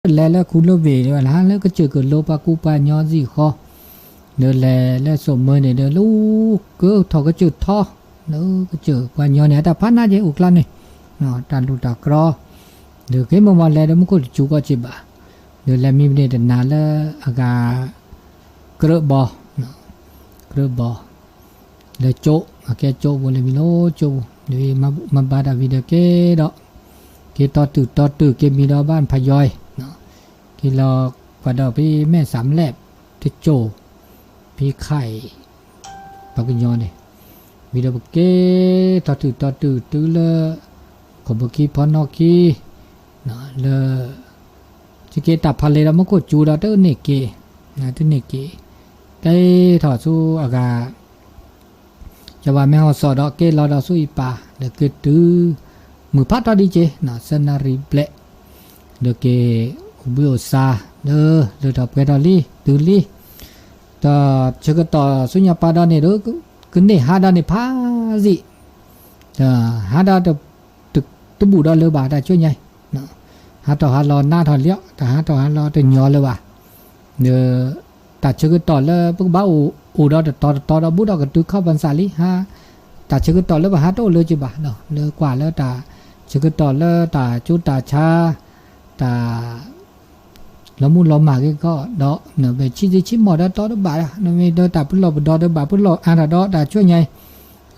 လဲၤလၢခူလၢဝ့ၢ် လၢကစၢၢ်ကလိပှၤကူပှၤညီစ့ၢ်ကီး, ဒီးလဲၤလၢစိာ်မၢန့ၣ်ဒီး လၢကထီၣ်ကစၢၢ်ထီ, လၢကစၢၢ်ပှၤညီန့ၣ် အတၢ်ဖးနါက့ၤအိၣ်ကျါန့ၣ်, တၢ်လူၢ်တၢ်ကြီ, ဒီးက့ၤမိၢ်မီၢ်လဲၤဒီးမူခိၣ်တစူၤကီးက့ၤဘၣ်, ဒီးလဲၤမံပန့ၣ်တနၤလၢအဂၤ ကြၢးဘီ, ကြၢးဘီ, လၢကၠိ, အကဲကၠိပူၤ လဲၤမံလၢကၠိပူၤ, ဒီးမၤဘူၣ်မၤဘါတၢ်ဝံၤဒီးက့ၤဒီး, က့ၤတီတုၢ်တီတုၢ်က့ၤမံဒီးဘၣ်ဖးယီၤအံၤ, က့ၤလီၤကွၢ်ဒီးဖဲမဲၢ်စၢ်မလဲၣ်တကၠိ, ဖဲခါအံၤ, ပှၤကညီန့ၣ်, ဝံၤဒီးပက့ၤတီတုၢ်တီတုၢ်တုၤလၢ ခိၣ်ဘိခံဖီနီခံ လၢ ကက့ၤတၢ်ဖးလဲၢ်ဒီးမူခိၣ်စူၤဒီးတန့ၢ်က့ၤ, တန့ၢ်က့ၤ, က့ၤထီၣ်ဆူအဂၤ ကဘၣ်မဲဟီၣ်စီၣ်ဒီးက့ၤလီၤဒီးဆူအံၤပၢ် ဒီးက့ၤတုၤ မုၢ်ဖးထီဒံးက့ၤ စဲနၣ်ရံၣ်ဘျဲၣ်, ဒီးက့ၤအိၣ်ဘှံးအိၣ်စၢ် လၢလၢထီၣ်ပှဲၤထီၣ်လံ တုၤလံ, ဒီးဆၢကတီၢ်ဆူညါပၢ်ဒီးန့ၣ်ဒီး ကန့ၢ်ဟးဒီးန့ၣ်ဖးစံး, ဒီးဟးဒီး တဘူၣ်ဒီးလၢၤဘၣ်တၢ်ဆိညါ, ဟးထီၣ်ဟးလီၤနးထီၣ်လံ, တၢ်ဟးထီၣ်ဟးလီၤတညီလၢၤဘၣ်, ဒီး တၢ်ဆၢကတီၢ်လၢပကဘၣ်အိၣ်ဒီးတတီၤတတီၤဒီးဘူးဒီးကတုၤခီၣ်ပၢၢ်စၢ်လံ, တၢ်ဆၢကတီၢ်လၢပဟးတအိၣ်လၢၤက့ၤဘၣ်ဒီး လၢကွၢ်လၢတၢ်ဆၢကတီၢ်လၢတၢ်ကၠိတၢ်ဆါ, တၢ် လီၤမူလီၤမၢ်က့ၤခီဒီး နမ့ၢ်ဆံးသ့ဆံးမီၢ်ဒီးတီတဘၣ်, နမ့ၢ်ဒီးတၢ်ပလီၢ်ပဒီဒီးဘၣ်ပလီၢ်အါထီၣ်ဒီးတၢ်ဆိညါ,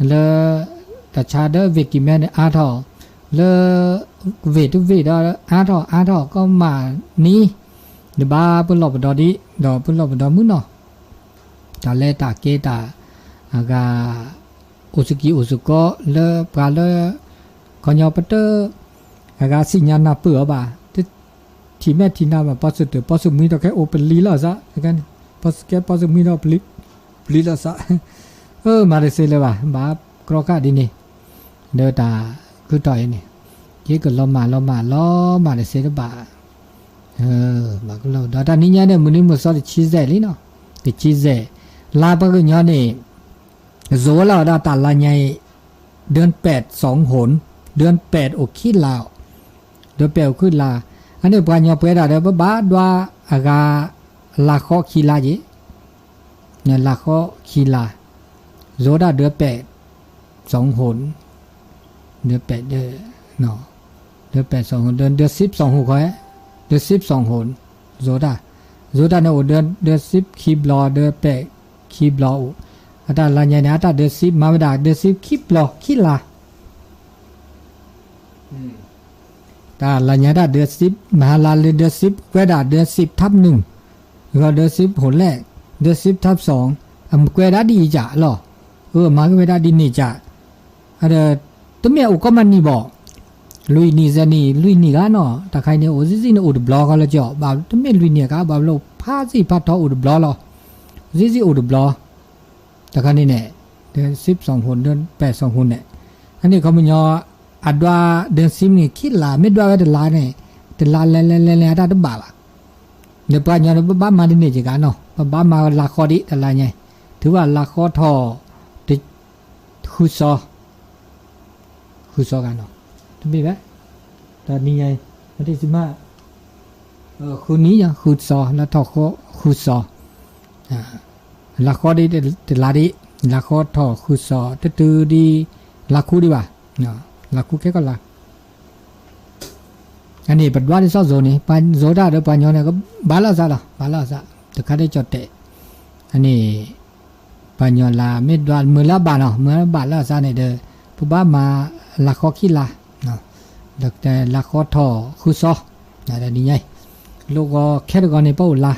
လၢ တၢ်ဆါဒီးဝ့ၢ်ကံၢ်မဲန့ၣ်အါထီၣ်, လၢ ဝ့ၢ်တဝ့ၢ်ဒီးအါထီၣ်အါထီၣ်ကီမးနံၤ, နဘၣ်ပလီၢ်ပဒီဒံး ဒီးပလီၢ်ပဒီမုၢ်နီၤ, တၢ်လဲၤတၢ်က့ၤတၢ် အဂၤ အိၣ်စကံအိၣ်စကီလၢပှၤလၢ ခီညီပတၢၢ် အဂၤစံၣ်ညါနၢ်ပၢၢ်အီၤဘၣ်, တထံၣ်မဲာ်ထံၣ်နါဘၣ် ပီၣ်စၢၣ်တၢၢ် ပီၣ်စၢၣ်မှံဒီးကဲအိၣ်ပလံၤလီၤစး, ပီၣ်စၢၣ်ကဲပီၣ်စၢၣ်မှံဒီးပလံၤလီၤစး, အၢ မၤတစ့လၢၤဘၣ် ဘၣ်ကြီဃာ်ဒ်န့ၣ်, ဒီးတၢ်ခုထီၣ်အံၤန့ၣ်, ယကလီၤမၢ်လီၤမၢ်လီၤမၢ်တစ့တဘၣ်, ဘၣ်ကလီၤဒီးတၢ်နံၤညါန့ၣ် မုၢ်နံၤမုၢ်သီတဆံစဲးလံနီၤ, တဆံစဲး, လါပှၤကညီန့ၣ် ယိၤလီၤဝဲဒၣ်တၢ်လါညါအံၤ, เดือนแปดสองหน, เดือนแปดအိၣ်ခံလါ, เดือนแปดအိၣ်ခံလါ, အန့ၣ်ပှၤကညီပှဲၤဒၣ်ဒီး ပဘၣ်ဒွးအဂၤ လါဃီခံလါက့ၤ, လါဃီခံလါ, ယိၤဒၣ် เดือนแปดสองหน, เดือนแปด, เดือนแปดสองหน, เดือนสิบสองหนဃီ, เดือนสิบสองหน, ယိၤဒၣ်, ယိၤဒၣ်န့ၣ်အိၣ် เดือนสิบခံဘျီ, เดือนแปดခံဘျီအိၣ်, အတၢ်လါညါန့ၣ် အတၢ် เดือนสิบမၤဝဲဒၣ် เดือนสิบခံဘျီခံလါ တၢ်လါညါတၢ် เดือนสิบ မၤလါလၢ เดือนสิบကွဲးဒၣ် เดือนสิบทับหนึ่ง, ဂီၤ เดือนสิบหนแรก, เดือนสิบทับสอง, အမ့ၢ်ကွဲးဒၣ်ဒ်အံၤကၢ်လီၤ, အမၤက့ၤဝဲဒၣ်ဒ်န့ၣ်ကၢ်, အဒီး တမ့ၢ်အိၣ်ကီမးနံၤဘၣ်, လွံၢ်နံၤစဲးနံၤ လွံၢ်နံၤဂၤနီၤ, တၢ်ခါအံၤန့ၣ် အိၣ်စံၣ်စံၣ်န့ၣ်အိၣ်တဘျီဃီလၢကၠီ, ဘၣ်တမ့ၢ်လွံၢ်နံၤအကါ ဘၣ်ဘျီဖးစံၣ်ဖးထီအိၣ်တဘျီလီၤ, စံၣ်စံၣ်အိၣ်တဘျီ တခါန့ၣ်န့ၣ်, เดือนสิบสองหน, เดือนแปดสองหนန့ၣ်, အန့ၣ်ခီပညီ အဒွး เดือนสิบန့ၣ် ခံလါ, မ့ၢ်ဒွးဝဲတလါန့ၣ်, တလါလဲၤလဲၤလဲၤလဲၤအတၢ်တဘၣ်ဘၣ်, ဒီးပှၤကညီန့ၣ် ပဘၣ်မၤဒ်န့ၣ်က့ၤကါနီၤ, ပဘၣ်မၤလါဃီဒံးတလါညါ, ထုးဘၣ်လါဃီထီၣ် ဃုစီၤ ဃုစီၤဂၤနီၤ, တမ့ၢ်ဘၣ်, တနံၤညါ, မ့ၢ်တစံးမး, ဃုနံၤ ဃုစီၤ လါထီၣ်ဃီ ဃုစီၤ, လါဃီဒ်တလါဒံး, လါဃီထီၣ်ဃုစီၤ တတုၤဒ် လါခူဒံးဘၣ်, လါခူခဲကီၢ်လါ အန့ၣ် ပဒွးဒ်စီၤယိၤန့ၣ် ပှၤယိၤတၢ်ဒီးပှၤညီန့ၣ် ကဘၣ်လီၤစးလီၤ ဘၣ်လီၤစး တခါဒ်ကၠီၣ်တဲာ်, အန့ၣ် ပှၤညီလါမ့ၢ်ဒွးမုၢ်လၢအဘၣ်နီၤ မုၢ်လၢအဘၣ်လီၤစးန့ၣ်ဒီး ပဘၣ်မၤလါဃီခံလါ, လါဃီထီၣ်ဃုစီၤ, ဒ်ညါ, လိၣ်ဂီၤခဲတဂီၤန့ၣ် ပအိၣ်လါ,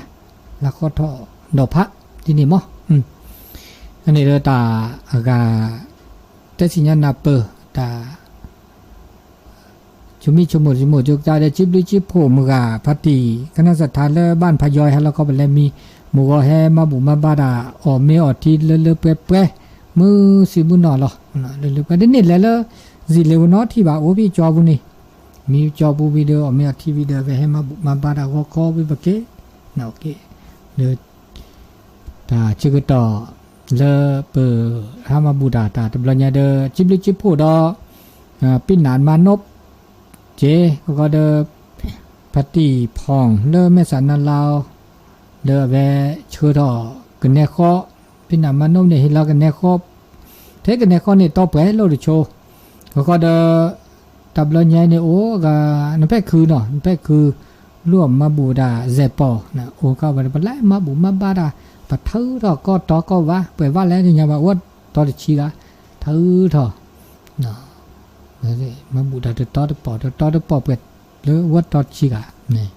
လါဃီထီၣ်ဒီးဖး ဒ်န့ၣ်မး, အန့ၣ်ဒီးတၢ်အဂၤ တဲစံၣ်ညီၣ်နၢ်ပၢၢ် တၢ် ဆိမိၣ်ဆိကမိၣ် ဆိကမိၣ်ကၠိကၠါဒီး ကၠံဘျုးကၠံဖှိၣ်မုၢ်ဂၤ ဖါတံၢ် ကနၣ်စၢၢ်ထါလၢဘၣ်ဖးယီၤ ဟဲလီၤခီပလဲမံ မုၢ်ဂီၤဟဲမၤဘူၣ်မၤဘါတၢ် အီၣ်မ့ၤအီၣ်ထံလၢလၢပှဲၤပှဲၤ မုၢ်ဆံမုၢ်နီၢ်လီၤ. လၢလၢပှဲၤ ဒ်န့ၣ်လဲၤလၢ စံၣ်လ့ၤဝနီထံၣ်ဘၣ် အိၣ်ဖဲကၠီပူၤန့ၣ် မံကၠီပူၤဝံၤဒီး အီၣ်မ့ၤအီၣ်ထံဝံၤဒီး ဝဲဟဲမၤဘူၣ်မၤဘါတၢ်ဂီၤခီဝံၤပက့ၤ နက့ၤ ဒီး တၢ်ဆၢကတီၢ်လၢပဟးမၤဘူၣ်တၢ် တၢ်တဘျီညါဒီး ကၠံဘျုးကၠံဖှိၣ်ဒီး ပံၣ်နၢ်မၤနိး က့ၤ ကဂီၤဒီး ဖါတံၢ်ဖီၣ်လၢမဲၢ်ဆးနါလါ, ဒီးအဝဲဆှၢထီၣ်ကနဲဃီ, ဖဲန့ၣ်မၤနိၣ်န့ၣ်ဟ့ၣ်လီၤကနဲဃီ, ထဲကနဲဃီန့ၣ်တီပှဲၤလိၣ်တဆိ, ဃီဃီဒီး တၢ်ဘျီညါအံၤန့ၣ်အိၣ်ဂၤ နဖဲၣ်ခုနီၤ နဖဲၣ်ခု လူအီၣ်မၤဘူၣ်တၢ်စဲးပီၤ, အိၣ်ခါဝဲပလဲၤမၤဘူၣ်မၤဘါတၢ်, ပထၢထီၣ်ကီၢ်တီကီၢ်ဝါ ပှဲၤဝါလဲၣ်ကညီဘၣ် ဝၣ်တီတဆံဂၤ, ထၢထီၣ် မၤဘူၣ်တၢ်တတီတပီၢ် တတီတပီၢ်ပှဲၤလၢဝၣ်တီတဆံဂၤန့ၣ်,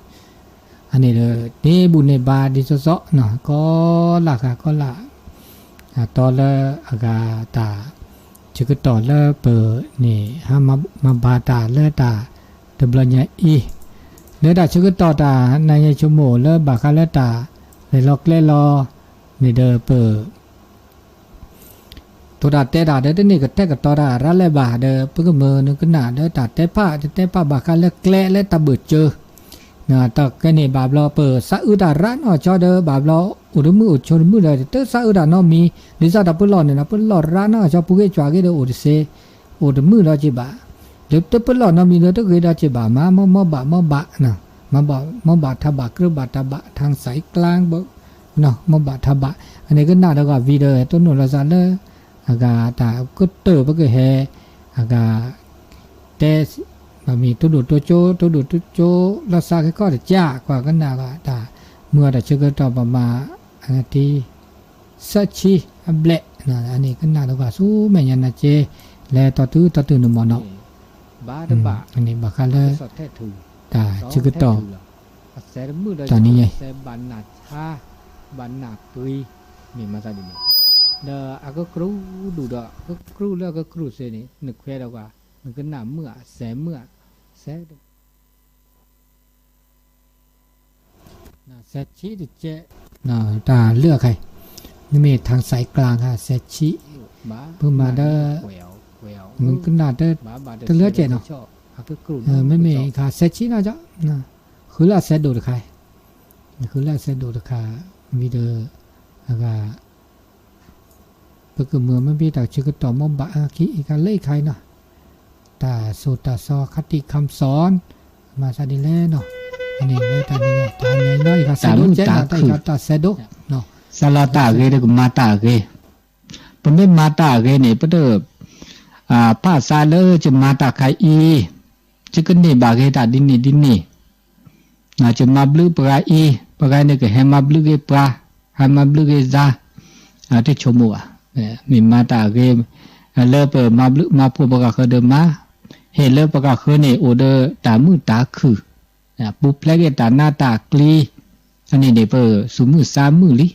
အန့ၣ်ဒီး န့ၢ်ဘူၣ်န့ၢ်ဘါဒ်သိးသိး ကီလၢ်ဃာ်ကီလၢ်, တီလၢအဂၤတၢ် ဆၢကတီၢ်လၢပန့ၣ် ဟးမၤဘါတၢ်လၢတၢ်တဘျီညါအံၤ, လၢတၢ်ဆၢကတီၢ်တၢ်နါယဲၢ်ဆိကမိၣ်လၢဘၣ်ဃးလၢတၢ်လဲၤလီၤကျဲလီၤ န့ၣ်ဒီးပ တိၤတၢ်တဲတၢ်ဒီးတန့ၢ်ကတဲာ်ကတီၤတၢ်ရၤလဲၣ်ဘၣ်ဒီး ပကမၢနကနၣ်ဒီးတၢ်တဲဖး တတဲဖးဘၣ်ဃးလၢကျဲလၢတၢ်ဘၢၣ်စၢၤ, တၢ်ကဲန့ၣ်ဘၣ်ဘျီပသးအုးတၢ်ရၤနီၢ်ကၠီဒီး ဘၣ်ဘျီအိၣ်တမုၢ်အိၣ်ဆိတမုၢ်ဒီး တသးအုးတၢ်နီတမံၤ, ဒ်သိးတၢ်ပလီၢ်န့ၣ်ဒီး ပလီၢ်ရၤနီၢ်ကၠီ ပူၤဂ့ၢ်ကွၢ်ဂ့ၢ်ဒီးအိၣ်တသ့, အိၣ်တမုၢ်ဒီးက့ၤဘၣ်, ဒီးတပလီၢ်နီတမံၤဒီးတဂ့ၤဒီးက့ၤဘၣ် မၤမီၢ်မီၢ်ဘၣ်မီၢ်ဘၣ်, မီၢ်ဘၣ်ထးဘၣ် ကြၢးဘၣ်တၢ်ဘၣ် ထၣ်စဲးကျါ မီၢ်ဘၣ်ထးဘၣ်, အန့ၣ်ကနၣ်ဒီးကွၢ် video တိၢ်နီၣ်လီၤသးလၢ အဂၤတၢ်ကတၢၢ်ပကဟဲ အဂၤ တဲ ဘၣ်မ့ၢ်တိၢ်ဒိၣ်တိၢ်ကၠိ တိၢ်ဒိၣ်တိၢ်ကၠိ လီၤသးခဲခီၣ်တကၢ် ကွၢ်ကနၣ်ဘၣ်တၢ် မုၢ်အီၤတၢ်ဆၢကတီၢ်ပမၤ အဂၤတံ သၢဆံအဘျဲၣ်, အန့ၣ်ကနၣ်ဒီးကွၢ်ဆူမဲာ်ညါနၤက့ လဲၤတီတုၤတီတုၤန့ၣ်မ့ၢ်နီၤ, အန့ၣ်ဘၣ်ဃးလၢ တၢ်ဆၢကတီၢ် တၢ်နံၤညါ မ့ၢ်မၤသးဒ်န့ၣ်, ဒီးအကကြူၢ်ဒူၣ်ဒီး အကကြူၢ်လၢအကကြူၢ်စ့န့ၣ် နခွဲးဒီးကွၢ် နကနၣ်မုာ်ဧါ စဲးမုာ်ဧါ စဲး စဲးဆံတကဲး, တၢ်လၢအခါအံၤ နမ့ၢ်ထၣ်စဲးကျါခါ စဲးဆံ, ပမၤဒီး နကနၣ်တလၢကဲးနီၤ, မ့မ့ၢ်ခါစဲးဆံနီၤကီ, ဃုလၢအစဲးဒိၣ်တခါ, ဃုလၢအစဲးဒိၣ်တခါ, ဝံၤဒီး အဂၤ ပကမၢမ့ၢ်ဘၣ်တၢ်ဆၢကတီၢ်မ့ၢ်ဘၣ်အခံအံၤခါလၢအံၤခါအံၤနီၤ, တၢ်စိၤတၢ်စီ ခါတံၢ်ခါစံး မၤသးဒ်လဲၣ်နီၤ, အန့ၣ်လၢတၢ်နံၤညါ တၢ်နံၤညါအံၤခါ စဲးဒိၣ်ကဲးနီၤ တၢ်အံၤခါတၢ်စဲးဒိၣ်, စးလီၤတၢ်အဂ့ၤဒီးကမၤတၢ်အဂ့ၤ, ပမ့ၢ်မၤတၢ်အဂ့ၤန့ၣ် ပတ ဖးစးလၢယမၤတၢ်ခါအံၤ, ယကန့ၢ်ဘၣ်ဂ့ၤတၢ်ဒ်န့ၣ်ဒ်န့ၣ် ယမၤဘျုးပှၤအံၤ ပှၤန့ၣ်ကဟဲမၤဘျုးဂ့ၤပှၤ, ဟဲမၤဘျုးဂ့ၤယၤ, တဆိကမိၣ်ဘၣ်, မ့ၢ်မၤတၢ်အဂ့ၤ လၢပမၤဘျုးမၤဖှိၣ်ပှၤဃၢၤဒီးမၤ, ဟ့ၣ်လၢပှၤဃၢၤန့ၣ် အိၣ်ဒီးတၢ်မုာ်တၢ်ခုၣ်, ပူၤဖျဲးက့ၤတၢ်နးတၢ်ကျံၤ, အန့ၣ်န့ၣ် ပသူၣ်မုာ်သးမုာ်လံ,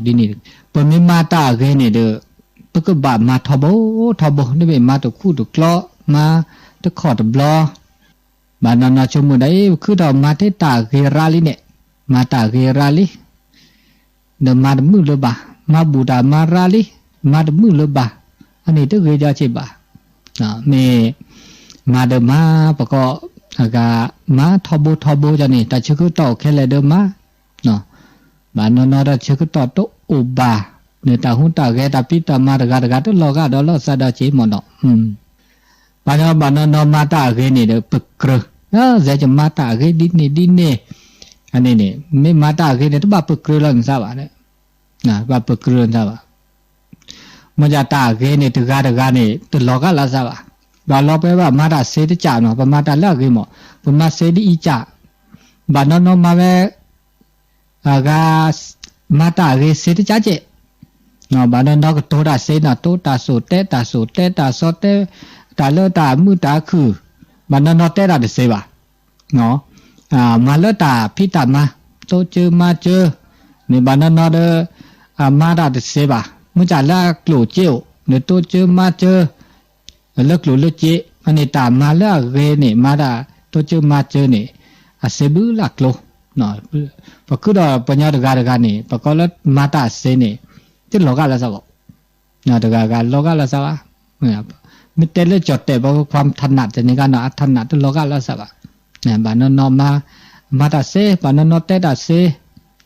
ဒ်န့ၣ် ပမ့ၢ်မၤတၢ်အဂ့ၤန့ၣ်ဒီး ပကဘၣ်မၤထီဘိထီဘိ တမ့ၢ်မၤတခူၣ်တကျီ မၤတခီၣ်တဘျီ ဘၣ်နီၢ်နီၢ်ဆိကမိၣ်ဒၣ်အံၤ ပခုထီၣ်မၤထဲတၢ်ဂ့ၤရါလံန့ၣ်, မၤတၢ်ဂ့ၤရါလံ, ဒီးမၤတမုာ်လၢၤဘၣ်, မၤဘူၣ်တၢ်မၤရါလံ, မၤတမုာ်လၢၤဘၣ်, အန့ၣ်တဂ့ၤဒီးစ့ၢ်ဘၣ်, မ့ၢ်မၤဒီးမၤ ပကိး အဂၤမၤထီဘိထီဘိန့ၣ် တၢ်ဆၢကတီၢ်အိၣ်ခဲလၢာ်ဒီးမၤ ဘၣ်နီၢ်နီၢ်တၢ်ဆၢကတီၢ်တအိၣ်ဘၣ်, န့ၣ်တၢ်ဟူးတၢ်ဂဲၤတၢ်ဖံးတၢ်မၤတဂၤတဂၤတလီၤဂာ်ဒီးလီၤသးဒီးက့ၤမ့ၢ်နီၤ, ဘၣ်နီၢ်ဘၣ်နီၢ်နီၢ်မၤတၢ်အဂ့ၤန့ၣ်ဒီးပကြၢး, စဲးကမၤတၢ်အဂ့ၤဒ်န့ၣ်ဒ်န့ၣ်, အန့ၣ်န့ၣ် မ့ၢ်မၤတၢ်အဂ့ၤန့ၣ် တဘၣ်ပကြၢးလီၤနသးဘၣ်, ဘၣ်ပကြၢးလီၤနသးဘၣ် မ့ၢ်ဒ်တၢ်အဂ့ၤန့ၣ် တဂၤတဂၤန့ၣ် တလီၤဂာ်လၢသးဘၣ်, ဘၣ်လီၤပှဲၤဘၣ်မၤတၢ်စ့တကးနီၤ ပမၤတၢ်လၢအဂ့ၤမး ပမၤစ့ဒ်အံၤကး, ဘၣ်နီၢ်နီၢ်မၤဝဲ အဂၤ မၤတၢ်အဂ့ၤစ့တကးကဲး, ဘၣ်နီၢ်နီၢ်ကတိၤတၢ်စ့နီၤ တိၤတၢ်စိၤတဲတၢ်စိၤတဲတၢ်စီတဲ တၢ်လၢတၢ်မုာ်တၢ်ခုၣ်, ဘၣ်နီၢ်နီၢ်တဲတၢ်တစ့ဘၣ် မၤလၢတၢ်ဖံးတၢ်မၤ တိစၢၤမၤစၢၤ, န့ၣ်ဘၣ်နီၢ်နီၢ်ဒီး မၤတၢ်တစ့ဘၣ် မ့ၢ်တၢ်လၢအကျိၣ်စ့အိၣ် န့ၣ်တိစၢၤမၤစၢၤ လၢကျိၣ်လၢစ့ အန့ၣ်တၢ်မၤလၢအဂ့ၤန့ၣ် မၤတၢ်တိစၢၤမၤစၢၤန့ၣ် အစ့ဘုလၢကျိၤ, ပခုဒီးပှၤကညီတဂၤတဂၤန့ၣ် ပကိးလၢမၤတၢ်အစ့န့ၣ် တလီၤဂာ်လၢသးဘၣ် တဂၤဂၤလီၤဂာ်လၢသးဘၣ်, မ့ၢ်တဲလၢကၠီၣ်တဲာ် ပကခွါထၣ်နးတန့ၢ်ဂၤနီၤ အထၣ်နးတလီၤဂာ်လၢသးဘၣ်, ဘၣ်နီၢ်နီၢ်မၤ မၤတၢ်စ့ ဘၣ်နီၢ်နီၢ်တဲတၢ်စ့,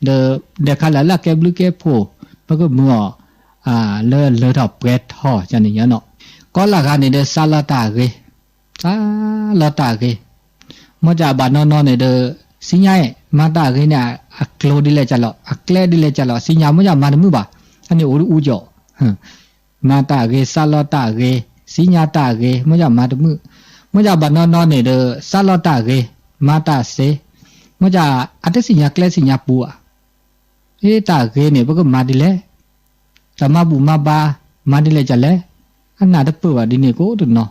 ဒီးဒဲးခါလၢ်လၢအကဲဘျုးကဲဖှိၣ် ပကမုာ်အီၤ လၢလၢထီၣ်ပှဲၤထီၣ်န့ၣ်ညါနီၤ, ကီလၢ်ဂၤန့ၣ်ဒီးစးလီၤတၢ်အဂ့ၤ စးလီၤတၢ်အဂ့ၤ, မ့ၢ်တၢ်ဘၣ်နီၢ်နီၢ်န့ၣ်ဒီး စံၣ်ညါအံၤ မၤတၢ်အဂ့ၤန့ၣ် အကျိၤဒ်လဲၣ်ကလီၤ, အကျဲဒ်လဲၣ်ကလီၤ, စံၣ်ညါမိၢ်ယၤမၤတမုာ်ဘၣ်, အန့ၣ်အိၣ်တအူကီး, မၤတၢ်အဂ့ၤ, စးလီတၢ်အဂ့ၤ, စံၣ်ညါတၢ်အဂ့ၤ, မိၢ်ယၤမၤတမုာ်, မိၢ်ယၤဘၣ်နီၢ်နီၢ်န့ၣ်ဒီး စးလီတၢ်အဂ့ၤ, မၤတၢ်စ့, မိၢ်ယၤအတစံၣ်ညါကျဲစံၣ်ညါပူဧါ, အ့ တၢ်အဂ့ၤန့ၣ် ပကမၤဒ်လဲၣ်, တၢ်မၤဘူၣ်မၤဘါ မၤဒ်လဲၣ်ကလဲၣ်, အနၢ်တပၢၢ်ဘၣ်ဒ်န့ၣ်ကိးတနီၤ,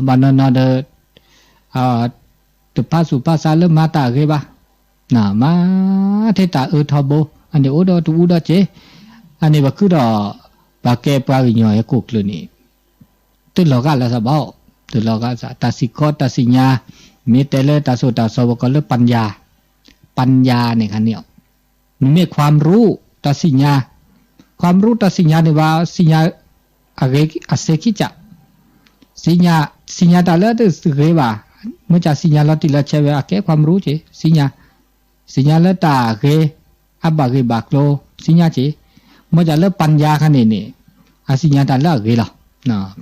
ဘၣ်နီၢ်နီၢ်ဒီး တဖးဆူးဖးဆါလၢမၤတၢ်အဂ့ၤဘၣ်, မၤထဲတၢ်အၢထီဘိ, အန့ၣ်အိၣ်ဒီးတအူဒီးက့ၤ, အန့ၣ်ပခုၣ်ဒီး ပှၤကဲပှၤကညီဟဲခိၣ်ချၢန့ၣ် တလီၤဂာ်လၢသးဘၣ်, တလီၤဂာ်သး တၢ်စံၣ်ခီတၢ်စံၣ်ညါ, မ့ၢ်တဲလၢတၢ်စိၣ်တၢ်စီၤပကီးလၢ ပၢၣ်ယၣ်, ပၢၣ်ယၣ်န့ၣ်ခါန့ၣ်, နမ့ၢ် ความรู้ တၢ်စံၣ်ညါ, ความรู้ တၢ်စံၣ်ညါန့ၣ်ဘၣ် စံၣ်ညါ အဂ့ၤအစ့ခံကၢ်, စံၣ်ညါ, စံၣ်ညါတၢ်လၢတဂ့ၤဘၣ်, မ့ၢ်စံၣ်ညါလီၤတံၢ်လီၤဆဲးဝဲအကဲ ความรู้ က့ၤ, စံၣ်ညါ, စံၣ်ညါလၢတၢ်ဂ့ၤ, အဘၣ်ဂ့ၢ်ဘၣ်ကျိၤ, စံၣ်ညါက့ၤ, မ့ၢ်စံၣ်လၢ ပၢၣ်ယၣ် ခါန့ၣ်န့ၣ်, အစံၣ်ညါတၢ်လၢအဂ့ၤလီၤ,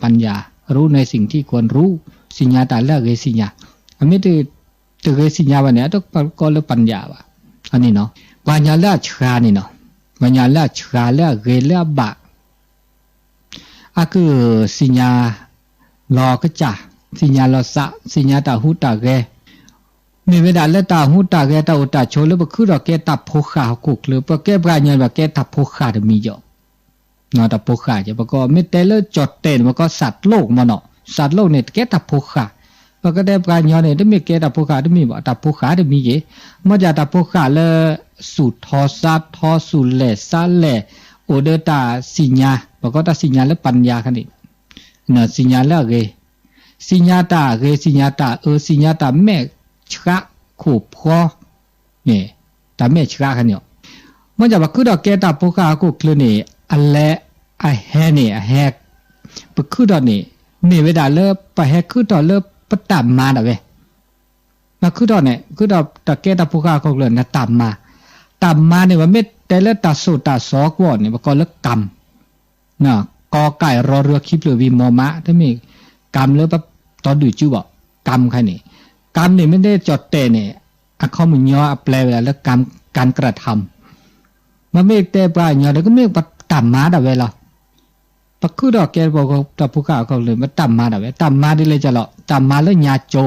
ပၢၣ်ယၣ်, รู้ในสิ่งที่ควรรู้, စံၣ်ညါတၢ်လၢအဂ့ၤစံၣ်ညါ, အမ့ၢ်တဂ့ၤစံၣ်ညါဘၣ်န့ၣ် အတကိးလၢ ပၢၣ်ယၣ် ဘၣ်, အန့ၣ်နီၤ, ပှၤကညီလၢအဆှါန့ၣ်နီၤ, ပှၤကညီလၢအဆှါလၢအဂ့ၤလၢအဘၣ် အကစံၣ်ညါလီၤကစၢ်, စံၣ်ညါလီၤသး, စံၣ်ညါတၢ်ဟူးတၢ်ဂဲၤ, မ့ၢ်ဝဲဒၣ်လၢတၢ်ဟူးတၢ်ဂဲၤတၢ်အိၣ်တၢ်ဆိးလၢပခုၣ်ထီၣ်ကဲတၢ်ဖိဃာ်ဟီၣ်ခိၣ်ချၢ, ပကဲပှၤကညီန့ၣ် ပကဲတၢ်ဖိဃာ်တမံၤယီၤ, တၢ်ဖိဃာ်က့ၤ, ပကီးမ့ၢ်တဲလၢကၠီၣ်တဲၣ်န့ၣ် ပကီးစးတလိၣ်မ့ၢ်နီၤ, စးတလိၣ်န့ၣ် တကဲတၢ်ဖိဃာ်, ပကတဲပှၤကညီန့ၣ် တမ့ၢ်ကဲတၢ်ဖိဃာ်တမံၤဘၣ်, တၢ်ဖိဃာ်တမံၤက့ၤ, မ့ၢ်စံၣ်တၢ်ဖိဃာ်လၢ စူၣ်ထီၣ်သးထီၣ် စူၣ်လဲၢ်သးလဲၢ်, အိၣ်ဒီးတၢ်စံၣ်ညါ, ပကီးတၢ်စံၣ်ညါလၢ ပၢၣ်ယၣ် ခါန့ၣ်, စံၣ်ညါလၢအဂ့ၤ, စံၣ်ညါတၢ်အဂ့ၤ, စံၣ်ညါတၢ်အၢ, စံၣ်ညါတၢ်မဲာ်ဆှးခိၣ်ဖျီ, န့ၣ်, တၢ်မဲာ်ဆှးခါန့ၣ်, မ့ၢ်စံၣ်ပခုၣ်ထီၣ်ကဲတၢ်ဖိဃာ်ဟီၣ်ခိၣ်ချၢန့ၣ် အလဲၤအဟဲန့ၣ် အဟဲ, ပခုၣ်ထီၣ်န့ၣ် မ့ၢ်ဝဲဒၣ်လၢပဟဲခုၣ်ထီၣ်လၢပတၢ်မၤဒၣ်ဝဲ ပခုၣ်ထီၣ်န့ၣ် ပခုၣ်ထီၣ်တၢ်ကဲတၢ်ဖိဃာ်ဟီၣ်ခိၣ်ချၢန့ၣ် တၢ်မၤ, တၢ်မၤန့ၣ် ပမ့ၢ်တဲလၢတၢ်စိၣ်တၢ်စီကီးန့ၣ် ပကိးလၢ กรรม, ก.ไก่ ร.เรือ ขีบเปลือก วี ม.มะ တမ့ၢ် กรรม လၢပတီၢ်ဒုၣ်စုဘၣ်, กรรม ခါန့ၣ်, กรรม န့ၣ် မ့ၢ်တဲကၠီၣ်တဲၣ်န့ၣ် အခီပညီအပျဲဝဲဒၣ်လၢ กรรม การกระทำ, မ့မ့ၢ်တဲပှၤကညီဒီး ကမ့ၢ်ပတၢ်မၤဒၣ်ဝဲလီၤ. ပခုၣ်ထီၣ်ကဲတၢ်ဖိဃာ်ဟီၣ်ခိၣ်ချၢ ပတၢ်မၤဒၣ်ဝဲ, တၢ်မၤဒ်လဲၣ်ကလီၤ, တၢ်မၤလၢညါကၠိ,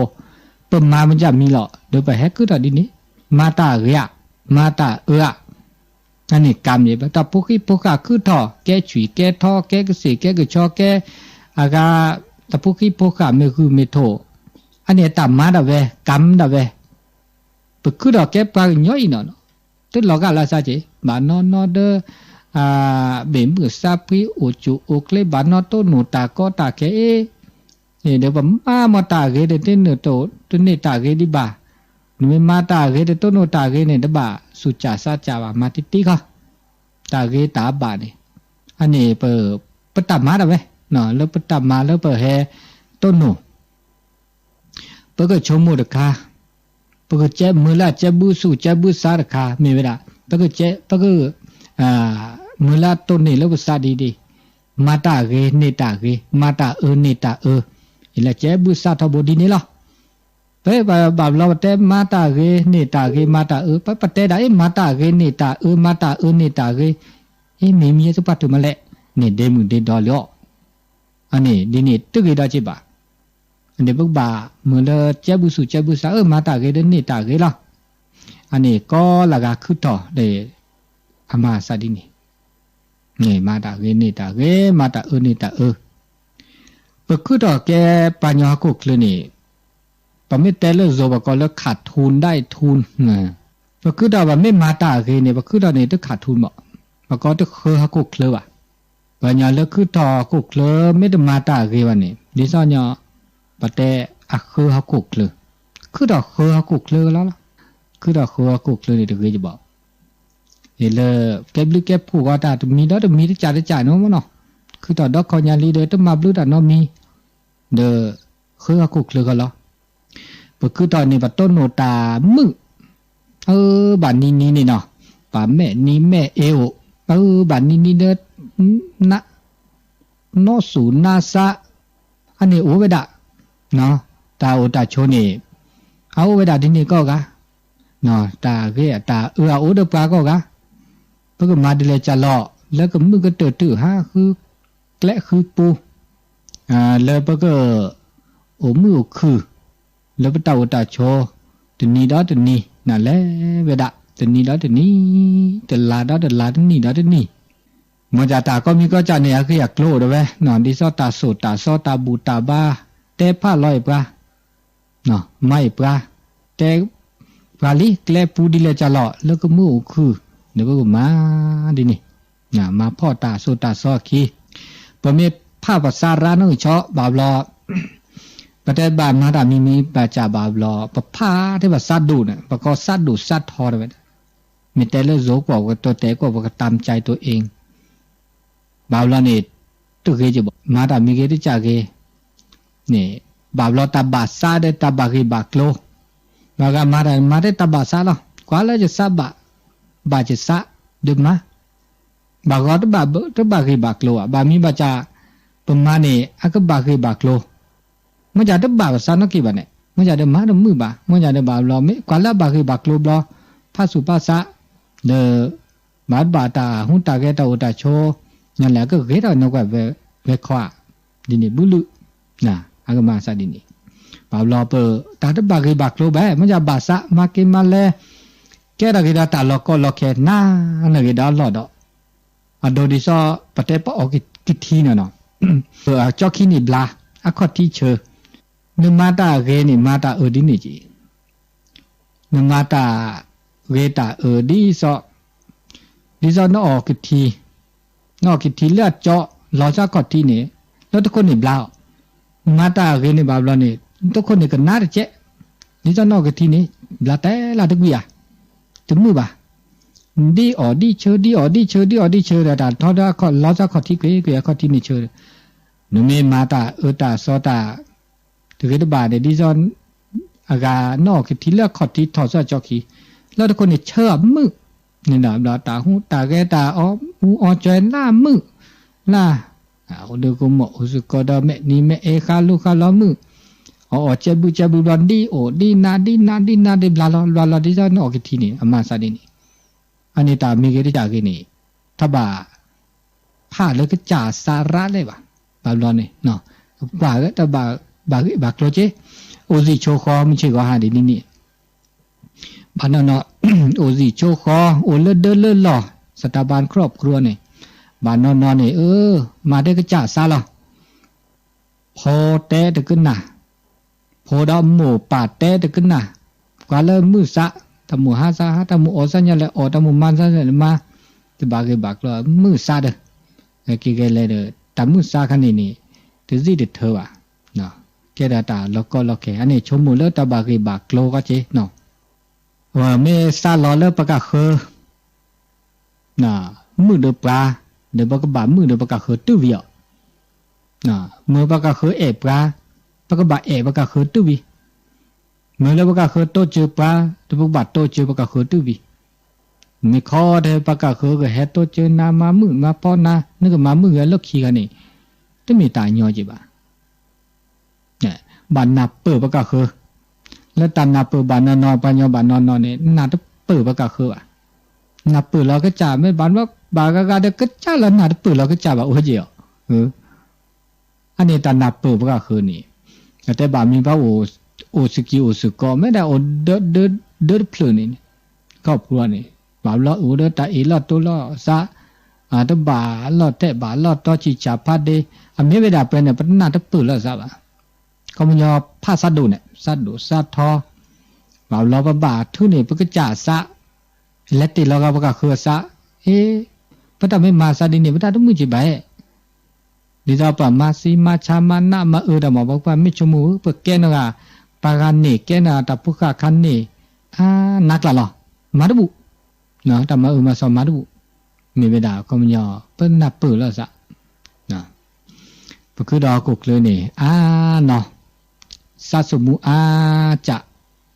ပမၤမ့ၢ်တၢ်မံၤလီၤ, ဒီးပဟဲခုၣ်ထီၣ်ဒ်န့ၣ်, မၤတၢ်အဂ့ၤဧါ, မၤတၢ်အၢဧါ, အန့ၣ် กรรม န့ၣ် တၢ်ဖိဃံဖိဃာ်ခုၣ်ထီၣ် ကဲဆွံၣ်ကဲထီ ကဲကစ့ၣ်ကဲကဆီ ကဲအဂၤ, တၢ်ဖိဃံဖိဃာ်မ့ၢ်ဂုၢ်မ့ၢ်ထိး, အန့ၣ်တၢ်မၤဒၣ်ဝဲ กรรม ဒၣ်ဝဲ, ပခုၣ်ထီၣ်ကဲပှၤကညီအံၤနီၤ, တလီၤဂာ်လၢသးက့ၤ, ဘၣ်နီၢ်နီၢ်ဒီး ဘ့ၣ်မုၢ်သးဖှံ အိၣ်ကူၣ်အိၣ်ချ့ ဘၣ်နီၢ်တိၢ်နီၣ်တၢ်ကီတၢ်ခဲအံၤ, ဒီးပမၤမ့ၢ်တၢ်ဂ့ၤဒီး တန့ၢ်တၢ်ဂ့ၤဒံးဘၣ်, နမ့ၢ်မၤတၢ်ဂ့ၤဒီး တိၢ်နီၣ်တၢ်ဂ့ၤန့ၣ် တဘၣ်သူၣ်စၢ်သးစၢ်ဘၣ်, မၤတံၢ်တံၢ်ခီ, တၢ်ဂ့ၤတၢ်အဘၣ်န့ၣ်, အန့ၣ် ပတၢ်မၤဒၣ်ဝဲ, လၢပတၢ်မၤလၢပဟဲတိၢ်နီၣ် ပကဆိကမိၣ်တခါ, ပကကဲမုၢ်လၢ်ကဲဘုသူၣ်ကဲဘုသးတခါ, မ့ၢ်ဝဲဒၣ် ပကကဲ, ပက, မုၢ်လၢ်တိၢ်နီၣ်လၢပသးဒ်ဒ်, မၤတၢ်ဂ့ၤန့ၢ်တၢ်ဂ့ၤ, မၤတၢ်အၢန့ၢ်တၢ်အၢ, အံၤလၢကဲဘုသးထီဘိဒ်န့ၣ်လီၤ. ပဘၣ်ဘျီပတဲမၤတၢ်ဂ့ၤန့ၢ်တၢ်ဂ့ၤ မၤတၢ်အၢ, ပပတဲဒၣ်အံၤ မၤတၢ်ဂ့ၤန့ၢ်တၢ်အၢ မၤတၢ်အၢန့ၢ်တၢ်ဂ့ၤ, အ့ မ့ၢ်မံၤသပှၢ်တုၤမးလဲၣ်, န့ၣ်ဒ့မုၢ်ဒ့ဒီလီၤ. အန့ၣ် ဒ်န့ၣ်တဂ့ၤဒီးက့ၤဘၣ်, န့ၣ်ပကဘၣ်မုၢ်လၢကဲဘုသူၣ်ကဲဘုသး အၢ မၤတၢ်ဂ့ၤဒီးန့ၢ်တၢ်ဂ့ၤလီၤ. အန့ၣ်ကိးလၢဂၤခုၣ်ထီၣ်ဒီး အမၤသးဒ်န့ၣ်, န့ၣ်မၤတၢ်ဂ့ၤန့ၢ်တၢ်ဂ့ၤ မၤတၢ်အၢန့ၢ်တၢ်အၢ, ပခုၣ်ထီၣ်ကဲပှၤကညီဟီၣ်ခိၣ်ချၢန့ၣ်, ပမ့ၢ်တဲလၢ ဇို ပကိးလၢ ขาดทุน ได้ทุน, ပခုၣ်ထီၣ် ပမ့ၢ်မၤတၢ်ဂ့ၤန့ၣ် ပခုၣ်ထီၣ်န့ၣ် တ ขาดทุน ဘၣ်, ပကိးတဃၢဟီၣ်ခိၣ်ချၢဘၣ်. ပှၤကညီလၢခုၣ်ထီၣ်ဟီၣ်ခိၣ်ချၢ မ့ၢ်တမၤတၢ်ဂ့ၤဘၣ်န့ၣ် ဒ်သိးညီ ပတဲအဃၢဟီၣ်ခိၣ်ချၢ, ခုၣ်ထီၣ်ဃၢဟီၣ်ခိၣ်ချၢလီၤလီၤ. ခုၣ်ထီၣ်ဃၢဟီၣ်ခိၣ်ချၢန့ၣ်တဂ့ၤကဘၣ်, အံၤလၢ ကဲဘျုးကဲဖှိၣ်ဂီၤတၢ်တမံၤဒီးတမံၤ တကးတကးန့ၣ်မ့ၢ်နီၤ, ခုၣ်ထီၣ်ဒီခီညါလံဒီး တမၤဘျုးတၢ်နီတမံၤ, ဒီး ဃၢဟီၣ်ခိၣ်ချၢဃီလီၤ. ပခုၣ်ထီၣ်န့ၣ် ပတိၢ်နီၣ်တၢ်မုာ်, အၢ ဘၣ်နံၤနံၤန့ၣ်နီၤ, ဘၣ်မဲာ်နံၤမဲာ်အ့အိၣ်, အၢ ဘၣ်နံၤနံၤဒီး နီၢ်သူၣ်နါစး, အန့ၣ်အိၣ်ဝဲဒၣ်, တၢ်အိၣ်တၢ်ဆိးန့ၣ် အအိၣ်ဝဲဒၣ်ဒ်န့ၣ်ကိးဂၤ တၢ်ဂ့ၢ်တၢ်အၢအအိၣ်ဒီးပှၤကိးဂၤ, ပကမၤဒ်လဲၣ်ကလီၤ လၢကမုာ်ကတၢၢ်တုာ်ဟးဃုကျဲဃုပူၤ, လၢပကအိၣ်မုာ်အိၣ်ခုၣ် လၢပတၢ်အိၣ်တၢ်ဆိး တနံၤဒီးတနံၤ နလဲၤဝဲဒၣ် တနံၤဒီးတနံၤ, တလါဒီးတလါ တနံၣ်ဒီးတနံၣ်, မ်ယၤတၢ်ကိးမံၤကိးကၢ်န့ၣ် အဂ့ၢ်အကျိၤအိၣ်ဒၣ်ဝဲ, ဒ်သိးတၢ်သိၣ်တၢ်သီတၢ်ဘူၣ်တၢ်ဘါ, တဲဖးလီၤအံၤပှၤ မၤအံၤပှၤ, တဲပှၤလံ ကျဲပူၤဒ်လဲၣ်ကလီၤ လၢကမုာ်အိၣ်ခုၣ် ဒီးပကမၤဒ်န့ၣ်, မၤဖှီၣ်တၢ်သိၣ်တၢ်သီအခံ, ပမ့ၢ်ဖးပသးရးနီၣ်ဂံၢ်ဆီ ဘၣ်ဘျီ ပတဲဘၣ်မၤတၢ်မံၤမံၤဘၣ်စၢ်ဘၣ်ဘျီ ပဖးထဲပသးဒိၣ်န့ၣ် ပကိးသးဒိၣ်သးထီတဝဲ, မ့ၢ်တဲလၢ ဇိုကွီၢ် ပကတိၤတဲကွီၢ် ပကတၢ်မကၠဲးတိၤအ့ၣ် ဘၣ်ဘျီန့ၣ် တဂ့ၤက့ၤဘၣ် မၤတၢ်မံၤဂ့ၤတကၢ်ဂ့ၤန့ၣ်, ဘၣ်ဘျီတၢ်ဘၣ်သးဒီးတၢ်ဘၣ်ဂ့ၢ်ဘၣ်ကျိၤ, ဘၣ်ဂၤမၤတၢ်မၤတၢ်ဘၣ်သးလီၤ, ကွၢ်လၢယသးဘၣ်, ဘၣ်ယသး, ဒီးမၤ, ဘၣ်ဂီၤတဘၣ်ဂ့ၢ်ဘၣ်ကျိၤဘၣ်, ဘၣ်မံၤဘၣ်စၢ်, ပမၤန့ၣ် အကဘၣ်ဂ့ၢ်ဘၣ်ကျိၤ မ့ၢ်ယၤတဘၣ်ပသးနီၣ်က့ၤဘၣ်န့ၣ် မ့ၢ်ယၤဒီးမၤတမုာ်ဘၣ်, မ့ၢ်ယၤဒီးဘၣ်ဘျီ မ့ၢ်ကွၢ်လၢအဘၣ်ဂ့ၢ်ဘၣ်ကျိၤဘျီ, ဖးသူၣ်ဖးသး, ဒီး ဘၣ်တဘၣ်တၢ်ဟူးတၢ်ဂဲၤတၢ်အိၣ်တၢ်ဆိး, ညါလဲၣ်အကဂ့ၤထီၣ်နီၢ်ကွၢ်ဝဲခီဧါ, ဒ်န့ၣ်ဘုလုၢ်, အကမၤသးဒ်န့ၣ်, ဘၣ်ဘျီပတၢ်တဘၣ်ဂ့ၢ်ဘၣ်ကျိၤဘၣ် မ့ၢ်ယၤဘၣ်သး မၤက့ၤမၤလဲၤ, ကဲထီၣ်က့ၤဒီးတၢ်လီၤကီလီၤခဲ နၤနဂ့ၤဒီးအလီၢ်ဒီး အဒိဒ်သိး ပတဲပအီၣ်ကထံန့ၣ်နီၤ, ကၠီခံန့ၣ်ဘျါ, အခီၣ်ထံးဆၢ, နမၤတၢ်ဂ့ၤန့ၣ် မၤတၢ်အၢဒ်န့ၣ်က့ၤ, နမၤတၢ်ဂ့ၤတၢ်အၢဒ်သိး, ဒ်သိးနအီၣ်ကထံ, နအီၣ်ကထံလၢအကၠီ လီၤဆီခီၣ်ထံးန့ၣ်, လၢတခိၣ်န့ၣ်ဘျါအီၤ, နမၤတၢ်ဂ့ၤန့ၣ်ဘၣ်ဘျီန့ၣ်, တခိၣ်န့ၣ်ကနါတကဲး, ဒ်သိးနအီၣ်ကထံန့ၣ်, ဘျါတဲလၢတကွံာ်ဧါ, တမုာ်ဘၣ် ဒ်အီၣ်ဒ်ဆၢ ဒ်အီၣ်ဒ်ဆၢ ဒ်အီၣ်ဒ်ဆၢဒီး တၢ်ထီဒီးအခီၣ်လီၤဆီခီၣ်ထံး ကွံာ်ကွံာ်အခီၣ်ထံးန့ၣ်ဆၢဒီး, နမ့ၢ်မၤတၢ်အၢတၢ်သီတၢ် တဂ့ၤတဘၣ်န့ၣ် ဒ်သိး အဂၤနီၣ်အီၣ်ကထံလၢအခီၣ်ထံးထီၣ်ဆၢကၠီခံ, လၢတခိၣ်န့ၣ်ဆၢအမုာ်, န့ၣ်ဒီး ဘျီတၢ်ဟူးတၢ်ဂဲၤတၢ်အီၣ်အူအီၣ်ကၠွဲလၢမုာ်, လၢ အိၣ်ဒုးကမိၣ်အိၣ်စ့ၢ်ကီးဒီး မဲာ်နံၤမဲာ်အ့ ဃါလူဃါလီၤမုာ်, အီၣ်အီၣ်ကဲဘုကဲဘုဘျီ ဒ်အိၣ်ဒ်နး ဒ်နးဒ်နး ဒ်ဘျါလီၤဘျါလီၤ ဒ်သိးနအီၣ်ကထံန့ၣ် အမၤသးဒ်န့ၣ်, အန့ၣ်တၢ်မံၤဂ့ၤတကၢ်ဂ့ၤန့ၣ်, တဘၣ် ဖးလၢကစၢ်သးရးလဲၣ်ဘၣ်, ဘၣ်ဘျီန့ၣ်, ပကွၢ်ဝဲတၢ်ဘၣ်ဂ့ၢ်ဘၣ်ကျိၤက့, အိၣ်သံၣ်ဆိဃီ မုၢ်ဆ့ၣ်ဂီၤဟါဒ်န့ၣ်န့ၣ် ဘၣ်နီၢ်နီၢ်, အိၣ်သံၣ်ဆိဃီ အိၣ်လၢဒၢလၢလီၢ် စတၢ်ဘၣ်ခရီၣ်ပကျိန့ၣ်, ဘၣ်နီၢ်နီၢ်န့ၣ် အၢ မၤတကစၢ်သးလီၤ, ဖိတဲတကနၣ်, ဖိဒီးမိၢ်ပၢ်တဲတကနၣ်, ပှၤလၢမုာ်သး, တၢ်မိၣ်ဟါသးဟါ, တၢ်မိၣ်အီၣ်သးညါလဲၣ်အီၣ်, တၢ်မိၣ်မၤသးညါလဲၣ်မၤ, တဘၣ်ဂ့ၢ်ဘၣ်ကျိၤ မုာ်သးဒီး, က့ၤဂဲၤလဲၤဒီး တၢ်မုာ်သးခါန့ၣ်န့ၣ်, တသ့ၣ်တထၢဘၣ် ကဲဒၣ်တၢ်လီၤကီလီၤခဲ အန့ၣ်ဆိကမိၣ်လၢတၢ်ဘၣ်ဂ့ၢ်ဘၣ်ကျိၤကီက့နီၤ, မ့ၢ်သးလီၤလၢပကဃၢၤ မုာ်ဒီးပှၤ, ဒီးပကဘၣ်မုာ်ဒီးပကဃၢၤတုၤဝံၤအီၤ, မ့ၢ်ပကဃၢၤအဲၣ်ပှၤ, ပကဘၣ်အဲၣ်ပကဃၢၤတုၤဝံၤ, မ့ၢ်လၢပကဃၢၤတိစၢၤပှၤ, ဒီးပကဘၣ်တိစၢၤပကဃၢၤတုၤဝံၤ, မ့ၢ်ခီတဲပကဃၢၤကဟဲတိစၢၤနၤ မၤမုာ်မၤဖီနၤ နကမၤမုာ်ဂ့ၤလၢခံဂၤန့ၣ်, တမ့ၢ်တၢ်ညီက့ဘၣ် ဘၣ်နၢ်ပၢၢ်ပကဃၢၤ, လၢတၢ်နၢ်ပၢၢ်ဘၣ်နီၢ်နီၢ် ပှၤညီဘၣ်နီၢ်နီၢ်န့ၣ် နၢ်တပၢၢ်ပကဃၢၤဘၣ်, နၢ်ပၢၢ်လီၤကစၢ် မ့ၢ်ဘၣ်ဘျီ ဘၣ်ဂၤဂၤဒီးကစၢ်လၢနၢ်တပၢၢ်လီၤကစၢ်ဘၣ်အိၣ်က့ၤအီၤ, အန့ၣ်တၢ်နၢ်ပၢၢ်ပကဃၢၤန့ၣ်, တဲဘၣ်မ့ၢ်ဘၣ်အိၣ်စကံအိၣ်စကီး မ့ၢ်ဒၣ်အိၣ်ဒၢဒၢတဖျၢၣ်န့ၣ်, ခီဖျိန့ၣ် ဘၣ်ဘျီအိၣ်ဒီးတၢ်အ့ၣ်လီၤတိလီၤသး, တဘၣ်လီၢ်ထဲးဘၣ်လီၢ်တီဆံးဆးဖးဒ့, အမ့ၢ်ဝဲဒၣ်ပှဲၤန့ၣ် ပတနၢ်တပၢၢ်လီၤသးဘၣ်, ခီပညီဖးသးဒိၣ်န့ၣ် သးဒိၣ်သးထီ, ဘၣ်ဘျီပဘၣ်ထုးန့ၢ်ပကစၢ်အသး, လဲၤတ့ၢ်လီၤဂာ်ပကဃၢၤအသး, အ့, ပတၢ်မ့ၢ်မၤသးဒ်န့ၣ် ပတၢ်တမုာ်က့ဘၣ်, ဒ်သိးပှၤမၤသံမၤဆါမၤနးမၤအၢတၢ်မၤ ပှၤမ့ၢ်ဆိကမိၣ် ပကဲနီၢ်ဂၤ, ပှၤဂၤန့ၣ် ကဲနီၢ်တၢ်ဖိဃၢ်ခါန့ၣ်, အါနးကျၢ်လီၤ, မၤတဘူၣ်, တၢ်မၤအၢမၤသီမၤတဘူၣ်, မ့ၢ်ဝဲဒၣ်ခီပညီ ပနၢ်ပၢၢ်လီၤသး ပဃုဒီးဟီၣ်ခိၣ်ချၢန့ၣ် အါနီၢ်, သးသမူအါစၢ်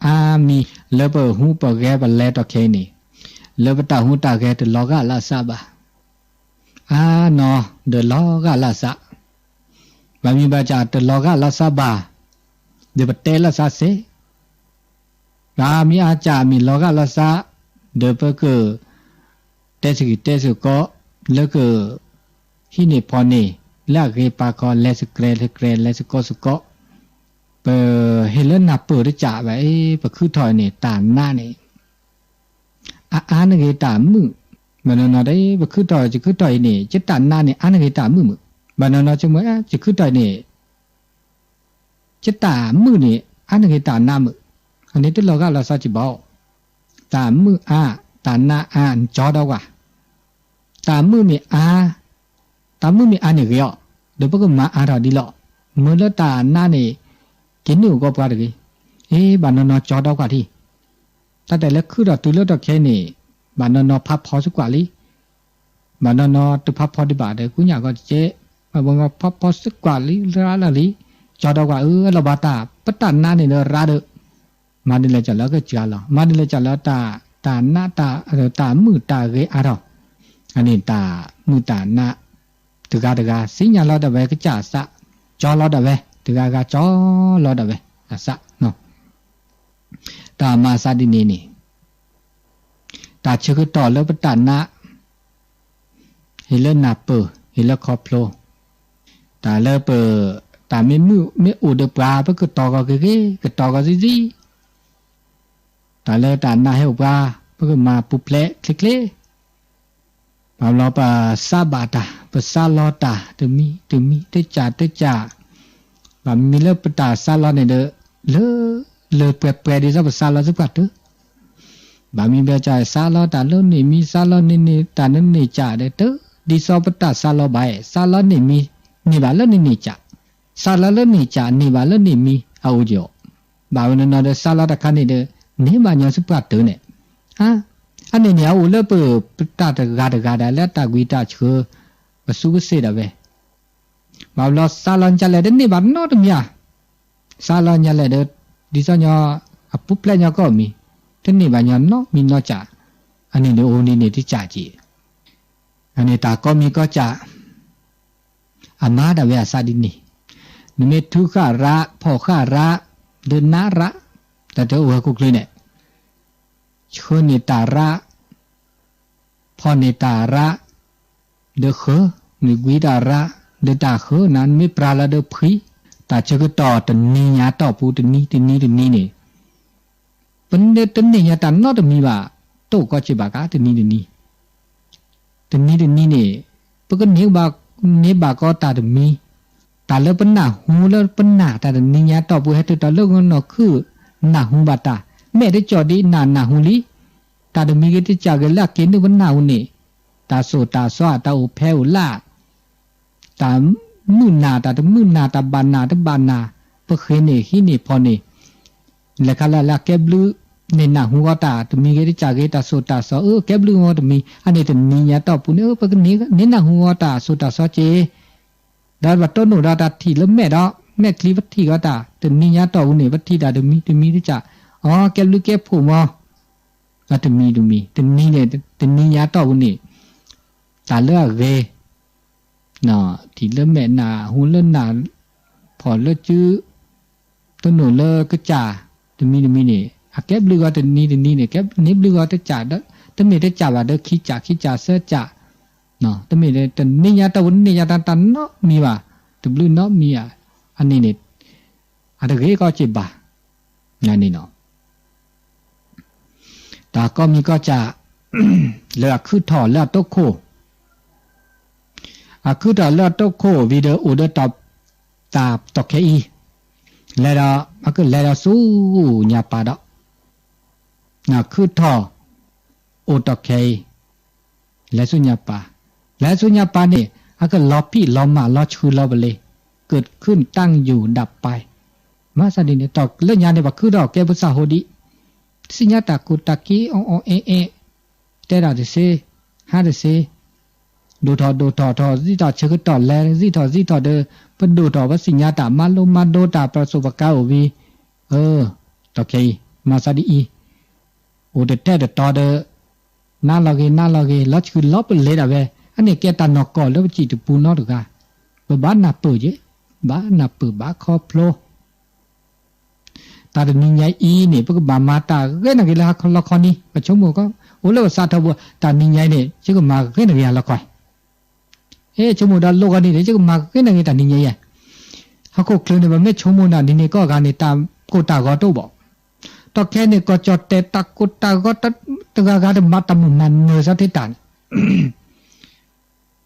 အါမံၤ လၢပဟူးပဂဲၤပလဲၤထီၣ်ခဲအံၤန့ၣ်, လၢပတၢ်ဟူးတၢ်ဂဲၤတလီၤဂာ်လၢအသးဘၣ်, အါနီၢ်ဒီးလီၤဂာ်လၢအသး, ဘၣ်မံၤဘၣ်စၢ်တလီၤဂာ်လၢအသးဘၣ်, ဒီးပတဲလၢအသးစ့ၢ် ပှၤမ့ၢ်အါစၢ်မ့ၢ်လီၤဂာ်လီၤဆး, ဒီးပက တဲစ့ၢ်ကီးတဲစ့ၢ်ကီး, လၢက ဟံးန့ၢ်ဖီၣ်န့ၢ်, လၢအဂ့ၤပာ်ခီ လဲၤစကြဲၤလဲၤစကြဲၤ လဲၤစ့ၢ်ကီးစ့ၢ်ကီး, ပဟ့ၣ်လၢနၢ်ပၢၢ်တကးဘၣ်အံၤ ပခုထီၣ်န့ၣ် တၢ်နးန့ၣ် အအါနဂ့ၤတၢ်မုာ်, ဘၣ်နီၢ်နီၢ်တအံၤ ပခုထီၣ် ယခုထီၣ်အံၤန့ၣ် ယတၢ်နးန့ၣ် အါနဂ့ၤတၢ်မုာ်မုာ်, ဘၣ်နီၢ်နီၢ်ဆိကမိၣ် ယခုထီၣ်အံၤန့ၣ် ယတၢ်မုာ်န့ၣ် အါနဂ့ၤတၢ်နးမုာ်, အန့ၣ်တလီၤဂာ်လီၤဆီက့ၤဘၣ်, တၢ်မုာ်အါ, တၢ်နးအါ နကၠီဒီကွၢ်, တၢ်မုာ်မ့ၢ်အါ, တၢ်မုာ်မ့ၢ်အါန့ၣ်ဂ့ၤအီၤ, ဒီးပကမၤအါထီၣ်ဒ်လီၤ, မ့ၢ်လၢတၢ်နးန့ၣ် က့ၤနုာ်အိၣ်ကီးပှၤတဂ့ၤ, အ့ ဘၣ်နီၢ်နီၢ်ကၠီဒီကွၢ်ထံၣ်, တၢ်တဲလၢခုထီၣ်တုၤလၢတၢ်ခဲအံၤန့ၣ် ဘၣ်နီၢ်နီၢ်ဖးဖီစ့ၢ်ကီးလံ ဘၣ်နီၢ်နီၢ်တဖးဖီဒံးဘၣ်ဒီး ကူညၣ်ဂီၤတကဲ, ဘၣ်ဘီဖးဖီစ့ၢ်ကီးလံ ရၤလီၤလံ, ကၠီဒီကွၢ်အၢ လီၤဘၣ်တၢ် ပတၢ်နးန့ၣ်ဒီးရၤဒီး, မၤဒ်လဲၣ်ကၠီလၢကစှၤလီၤ, မၤဒ်လဲၣ်ကၠီလၢတၢ် တၢ်နးတၢ် တၢ်မုာ်တၢ်ဂ့ၤအါထီၣ်, အန့ၣ်တၢ်မုာ်တၢ်နး တဂၤတဂၤ သ့ၣ်ညါလီၤဒၣ်ဝဲကစၢ်အသး, ကၠီလီၤဒၣ်ဝဲ တဂၤဂၤကၠီလီၤဒၣ်ဝဲအသး, တၢ်မၤသးဒ်န့ၣ်န့ၣ် တၢ်ဆၢကတီၢ်လၢပတၢ်နး ဟ့ၣ်လၢနၢ်ပၢၢ် ဟ့ၣ်လၢခီဖျိ, တၢ်လၢပ တၢ်မ့ၢ်မုာ်မ့ၢ်အိၣ်ဒီးပှၤ ပကတီၤဂီၤဂ့ၤဂ့ၤ ကတီၤဂီၤဆံးဆံး, တၢ်လၢတၢ်နးဟဲအိၣ်ပှၤ ပကမၤပူၤဖျဲးချ့ချ့, ဘၣ်ဘျီပစးဘၣ်တၢ် ပစးလီၤတၢ် တမံၤတမံၤ တကၢ်တကၢ်, ဘၣ်မနုၤလၢပတၢ်စးလီၤန့ၣ်ဒီး လၢ လၢပှဲၤပှဲၤဒ်သိးပစးလီၤသပှၢ်တၢၢ် ဘၣ်မနုၤဘၣ်ကၢ် စးလီၤတၢ်လၢန့ၣ်မံၤ စးလီၤန့ၢ်န့ၢ်တၢ်န့ၣ်န့ၢ်ကၢ်ဒီး တဒ်သိးပတၢ်စးလီၤဘၣ်, စးလီၤန့ၢ်မံၤ န့ၢ်ဘၣ်လၢန့ၢ်န့ၢ်ကၢ်, စးလီၤလၢန့ၢ်ကၢ် န့ၢ်ဘၣ်လၢန့ၢ်မံၤ အအိၣ်က့ၤအီၤ, ဘၣ်ဝဲနီၢ်နီၢ်ဒီးစးလီၤတၢ်ခါန့ၣ်ဒီး န့ၢ်ဘၣ်ညီသပှၢ်တၢၢ်န့ၣ်, အါ, အန့ၣ်န့ၣ် အအိၣ်လၢပ ပတၢ်တဂၤတဂၤဒၣ်လၢတၢ်ကွံတၢ်ဆှၢ ပစုကစ့ၢ်ဒၣ်ဝဲ ဘၣ်ဘျီစးလီၤညါလဲၣ် တန့ၢ်ဘၣ်နီတမံၤဧါ, စးလီၤညါလဲၣ်ဒီး ဒ်သိးညီ အပူၤဖျဲးညီကီၢ်မံၤ တန့ၢ်ဘၣ်ညီနီတမံၤနီတကၢ်, အန့ၣ်န့ၣ်အိၣ်န့ၣ်န့ၣ်တကၢ်က့ၤ, အန့ၣ်တၢ်ကိးမံၤကိးကၢ် အမၤဒၣ်ဝဲအသးဒ်န့ၣ်, နမ့ၢ်ထုဃၣ်ရၣ် ဖီၣ်ဃၣ်ရၣ် ဒီးနးရၣ် တၢ်တအိၣ်ဝဲခိၣ်ချ့န့ၣ် ဆှၢန့ၢ်တၢ်ရၣ် ဖီၣ်န့ၢ်တၢ်ရၣ် ဒီးဃၢၤ, နကွံတၢ်ရၣ် ဒီးတၢ်ဃၢၤနၤ နမ့ၢ်ပြးလီၤဒီးဖှံ, တၢ်ဆၢကတီၢ်တနံၤညါတီၢ်ပူၤ တနံၤတနံၤတနံၤန့ၣ် ပတန့ၢ်ညါတၢ်နီတမံၤဘၣ်, တအိၣ်ကီးစ့ၢ်ဘၣ်ကါ တနံၤတနံၤ, တနံၤတနံၤန့ၣ် ပကန့ၢ်ဘၣ် န့ၢ်ဘၣ်ကီးတၢ်တမံၤ, တၢ်လၢပနၢ်ဟူလၢပနၢ်တၢ်တနံၤညါတီၢ်ပူၤ ဟဲတုၤတီၢ်လၢနီၢ်ခုၣ် နၢ်ဟူဘၣ်တၢ်, မဲာ်တကၠီၣ်ဒ်နၢ်နၢ်ဟူလံ, တၢ်တမံၤဂ့ၤတကၢ်ဂ့ၤလၢအက့ၤနုာ်ပနၢ်ဟူန့ၣ်, တၢ်သိၣ်တၢ်သီ တၢ်အိၣ်ဖဲအိၣ်လၢ တၢ်မုာ်နၢ် တၢ်တမုာ်နၢ် တၢ်ဘၣ်နၢ်တဘၣ်နၢ်, ပဃ့န့ၢ်ဟံးန့ၢ်ဖီၣ်န့ၢ်, လဲၤခါလၢလၢအကဲဘျုးန့ၢ်နၢ်ဟူဂီၢ်တၢ် တမံၤဂ့ၤတကၢ်ဂ့ၤ တၢ်သိၣ်တၢ်သီ အၢ ကဲဘျုးဂီၢ်တမံၤ အန့ၣ်တနံၤညါတီၢ်ပူၤန့ၣ် ပကန့ၢ်နၢ်ဟူဂီၢ်တၢ်သိၣ်တၢ်သီက့ၤ ဒီးပတိၢ်နီၣ်ဒီးတၢ်ထံၣ်လၢမဲာ်ဒီး မဲာ်ချံပထံၣ်ဂီၢ်တၢ် တနံၤညါတီၢ်ပူၤန့ၣ် ပထံၣ်တၢ်တမံၤတမံၤတကၢ်, အီ ကဲဘျုးကဲဖှိၣ်မီၤ တမံၤတမံၤ တနံၤန့ၣ် တနံၤညါတီၢ်ပူၤန့ၣ် တၢ်လၢအဂ့ၤ ထံၣ်လၢမဲာ်နၢ် ဟူလၢနၢ် ဖီၣ်လၢစု တိၢ်နီၣ်လၢကစၢ် တမံၤတမံၤန့ၣ် အကဲဘျုးဂီၢ်တနံၤတနံၤန့ၣ် ကဲန့ၢ်ဘျုးဂီၢ်တကၢ်ဒီး တမ့ၢ်တကၢ်ဘၣ်ဒီး ခံကၢ် ခံကၢ်သၢကၢ် တမ့ၢ်တနံၤညါတီၢ်ပူၤ တနံၤညါတၢ်နီတမံၤဘၣ် တဘျုးနီတမံၤဧါ အန့ၣ်န့ၣ် အတဂ့ၤကီးက့ၤဘၣ် န့ၣ်နီၤ တၢ်ကိးမံၤကိးကၢ် လၢအခုၣ်ထီၣ်လၢအတိခိၣ် အခုၣ်ထီၣ်လၢအတိခိၣ် video အိၣ်ဒီးတၢ် တၢ်တီၢ်ခဲအံၤ လဲၤဒီး အကလဲၤဒီးဆူညါပၤဒီး အခုၣ်ထီၣ် အိၣ်တီၢ်ခဲအံၤ လဲၤဆူညါပၤ လဲၤဆူညါပၤန့ၣ် အကလီၤဖံးလီၤမၤလီၤဆှုလီၤပလ့ၤ เกิดขึ้นตั้งอยู่ดับไป မၤသးဒ်န့ၣ် တီၢ်လၢညါန့ၣ် ပှၤခုၣ်ထီၣ်ကဲပသးဟိဒံး သ့ၣ်ညါတၢ်ကူၣ်တၢ်က့ အီၣ်အီၣ်အဲၣ်အဲၣ် တဲတၢ်တသ့ ဟါတသ့ ဒိၣ်ထီၣ်ဒိၣ်ထီၣ်ထီၣ် စံၣ်ထီၣ်ဆၢကတီၢ်လဲၤ စံၣ်ထီၣ်စံၣ်ထီၣ်ဒီး ပဒိၣ်ထီၣ်ပသ့ၣ်ညါတၢ်မၤလိမၤဒိတၢ် ပစိပကါအိၣ်ဝံၤ အၢ တီၢ်ခဲအံၤ မၤသးဒ်အံၤ အိၣ်တတဲာ်တတီၤဒီး နါလီၤဂ့ၤ နါလီၤဂ့ၤ လီၤဆှုလီၤပလ့ၤဒၣ်ဝဲ အန့ၣ်ကဲတၢ်နီၢ်ကီၢ်လၢပစံၣ်တပူၤနီတဂၤ ပဘၣ်နၢ်ပၢၢ်က့ၤ ဘၣ်နၢ်ပၢၢ်ဘၣ်ခီဖျိ တၢ်တနံၤညါအံၤန့ၣ် ပကဘၣ်မၤတၢ်ဂ့ၤနာ်က့ၤလၢဟါလီၤခီန့ၣ် ပဆိကမိၣ်ကီး အိၣ်လၢပသးထီဘိ တၢ်နံၤညါအံၤန့ၣ် ယကမၤဂ့ၤနာ်က့ၤဟါလီၤခီ ဟဲဆိကမိၣ်ဒီးလိၣ်ဂီၤန့ၣ်ဒီး ယကမၤဂ့ၤနာ်က့ၤတၢ်နံၤညါအံၤ ဟီၣ်ခိၣ်ချၢန့ၣ် ပမ့ၢ်ဆိကမိၣ်နၤဒ်န့ၣ် ကိးဂၤန့ၣ် တၢ်ကိၢ်တၢ်ဂီၤတအိၣ်ဘၣ်. တီၢ်ခဲအံၤန့ၣ် ကီၢ်ကၠီၣ်တဲာ်တၢ်ကိၢ်တၢ်ဂီၤ တဂၤဂၤတမၤတၢ်မိၣ်မၤနၢၤသးထဲတၢ်န့ၣ်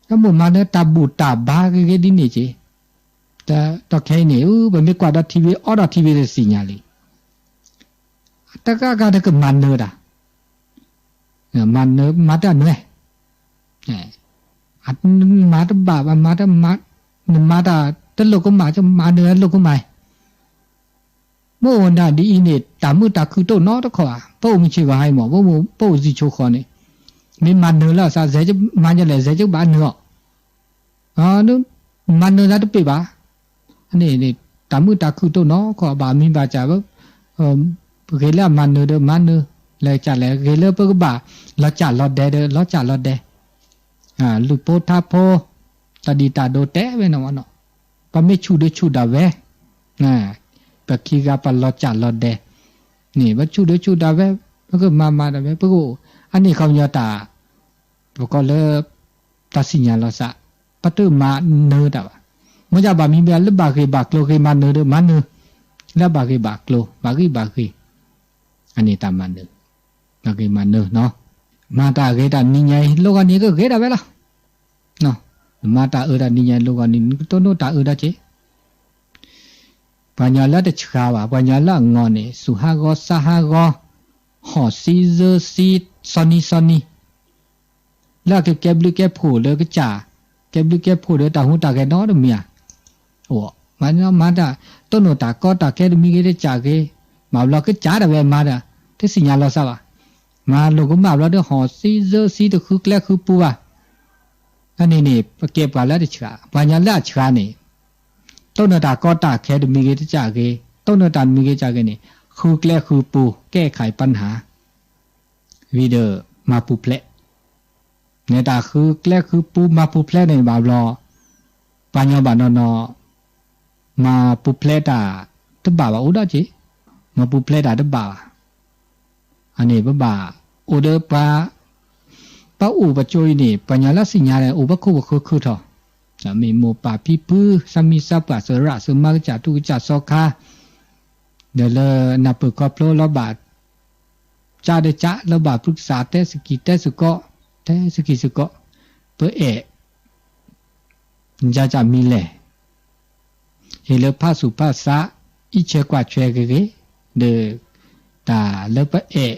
တၢ်မိၣ်မၤနၢၤတၢ်ဘူၣ်တၢ်ဘါဂ့ၤဂ့ၤဒ်န့ၣ်က့ၤ တီၢ်ခဲအံၤန့ၣ် ပမ့ၢ်ကွၢ်ဒီးထံဝံၤ အီဒီးထံဝံၤ တသ့ၣ်ညါလံ. တဂၤဂၤတကမၤနၢၤတၢ် မၤနၢၤ မၤတၢ်နွဲၣ်, မၤတဘၣ်ဘၣ် မၤတ နမၤတၢ်တလိၣ်ကမၣ် ကမၤနၢၤတလိၣ်ကမၣ်, မ့ၢ်အိၣ်ဒၣ်ဒ်အံၤန့ၣ် တၢ်မုာ်တၢ်ခုၣ်တအိၣ်နီတခီဧါ, ပအိၣ်မုၢ်ဆ့ၣ်ဂီၤဟါအံၤမး ပအိၣ်အိၣ်စံၣ်ဆိးဃီန့ၣ် မ့ၢ်မၤနၢၤလၢအသး မၤညါလဲၣ် စဲကဘၣ်နၢၤအီၤ မၤနၢၤသးတပ့ၢ်ဘၣ်. န့ၣ် တၢ်မုာ်တၢ်ခုၣ်တအိၣ်နီတခီ ဘၣ်မံၤဘၣ်စၢ် ဂ့ၤလၢအမၤနၢၤဒီးမၤနၢၤ, လဲၤကစၢ်လဲၣ် ဂ့ၤလၢပကဘၣ်လီၤစၢ်လီၤဒဲးဒီးလီၤစၢ်လီၤဒဲး, လုၢ်ဖိထါဖိ, တၢ်ဒံၣ်တၢ်ဒိတဲဝဲနီၤနီၤ, ပမ့ၢ်ဆူၣ်ဒုဆူၣ်ဒၣ်ဝဲ ပခံဂၤပလီၤစၢ်လီၤဒဲး, န့ၣ် ပဆူၣ်ဒုဆူၣ်ဒၣ်ဝဲ ပကမၤမၤဒၣ်ဝဲ ပကအိၣ် အန့ၣ်ခီပညီတၢ် ပကိးလၢ တၢ်သ့ၣ်ညါလီၤသး, ပတမၤနၢၤတၢ်ဘၣ်. မ့ၢ်ဒ်ဘၣ်မံၤဘၣ်လၢဘၣ်ဂ့ၢ်ဘၣ်ကျိၤဂ့ၤမၤနၢၤဒီးမၤနၢၤ, လၢဘၣ်ဂ့ၢ်ဘၣ်ကျိၤ ဘၣ်ဂံၢ်ဘၣ်ဂ့ၤ, အန့ၣ်တၢ်မၤနၢၤ, ဘၣ်ဂ့ၤမၤနၢၤနီၤ, မၤတၢ်ဂ့ၤတၢ်နံၤညါအံၤ လိၣ်ဂီၤန့ၣ်ကဂ့ၤဒၣ်ဝဲလီၤ. နမၤတၢ်အၢတၢ်နံၤညါအံၤလိၣ်ဂီၤန့ၣ် နကတိၢ်နီၣ်တၢ်အၢဒီးက့ၤ ပှၤကညီလၢတဆှါဘၣ် ပှၤကညီလၢအငီၢ်န့ၣ် သူၣ်ဟးဂီၤသးဟးဂီၤ, ဟီၣ်သံသၢသံ စီနံစီနံ, လၢအကကဲဘျုးကဲဖှိၣ်လၢကစၢ်, ကဲဘျုးကဲဖှိၣ်ဒီးတၢ်ဟူးတၢ်ဂဲၤနီတမံၤဧါ, အိၣ်, မၤတၢ် တိၢ်နီၣ်တၢ်ကီတၢ်ခဲတမံၤဂ့ၤတစၢ်ဂ့ၤ, မၤဘျီကစၢ်ဒၣ်ဝဲမၤဒီး တသ့ၣ်ညါလီၤသးဘၣ်, မၤလိာ်ကမၣ်ဘျီဒီးဟီၣ်သံသၢသံတဃုကျဲဃုပူၤဘၣ် အန့ၣ်န့ၣ် ပကဲပှၤလၢတဆှါ, ပှၤကညီလၢအဆှါန့ၣ်, တိၢ်နီၣ်တၢ်ကီတၢ်ခဲတမံၤဂ့ၤတစၢ်ဂ့ၤ, တိၢ်နီၣ်တၢ်တမံၤဂ့ၤတစၢ်ဂ့ၤန့ၣ်, ဃုကျဲဃုပူၤ ကဲခးပနၢ်, ဝံၤဒီးမၤပူၤဖျဲး, န့ၣ်တၢ်ဃုကျဲဃုပူၤမၤပူၤဖျဲးန့ၣ်ဘၣ်ဘျီ, ပှၤကညီဘၣ်နီၢ်နီၢ်, မၤပူၤဖျဲးတၢ်တဘၣ်ဘၣ်အိၣ်ဒီးက့ၤ, မၤပူၤဖျဲးတၢ်တဘၣ်ဘၣ် အန့ၣ်ပဘၣ်အိၣ်ဒီးပှၤ, ပအိၣ်ပကၠိအံၤန့ၣ် ပှၤကညီလၢသ့ၣ်ညါန့ၣ် အိၣ်ပခိၣ်ပဃၢၤခုၣ်ထီၣ်, မ့ၢ်မိၢ်ပၢ်ဖံဖု သးမံသးပှၢ် သရၣ်သမါ ကစၢ်ထူကစၢ်စီၤခါ, ဒီးလၢနၢ်ပၢၢ်ခီဖျိလီၤဘၣ်, ကၢ်ဒီးကၢ် လၢဘၣ်ပသးတဲသကံၢ်တဲသကိး, တဲသကံၢ်သကိး, ပအဲၣ် ယၤကၢ်မံၤလဲၣ် ဟ့ၣ်လၢဖးသူၣ်ဖးသး အံးဆဲးကွၢ်ဆဲးဂ့ၤဂ့ၤ, ဒီး တၢ်လၢပအဲၣ်,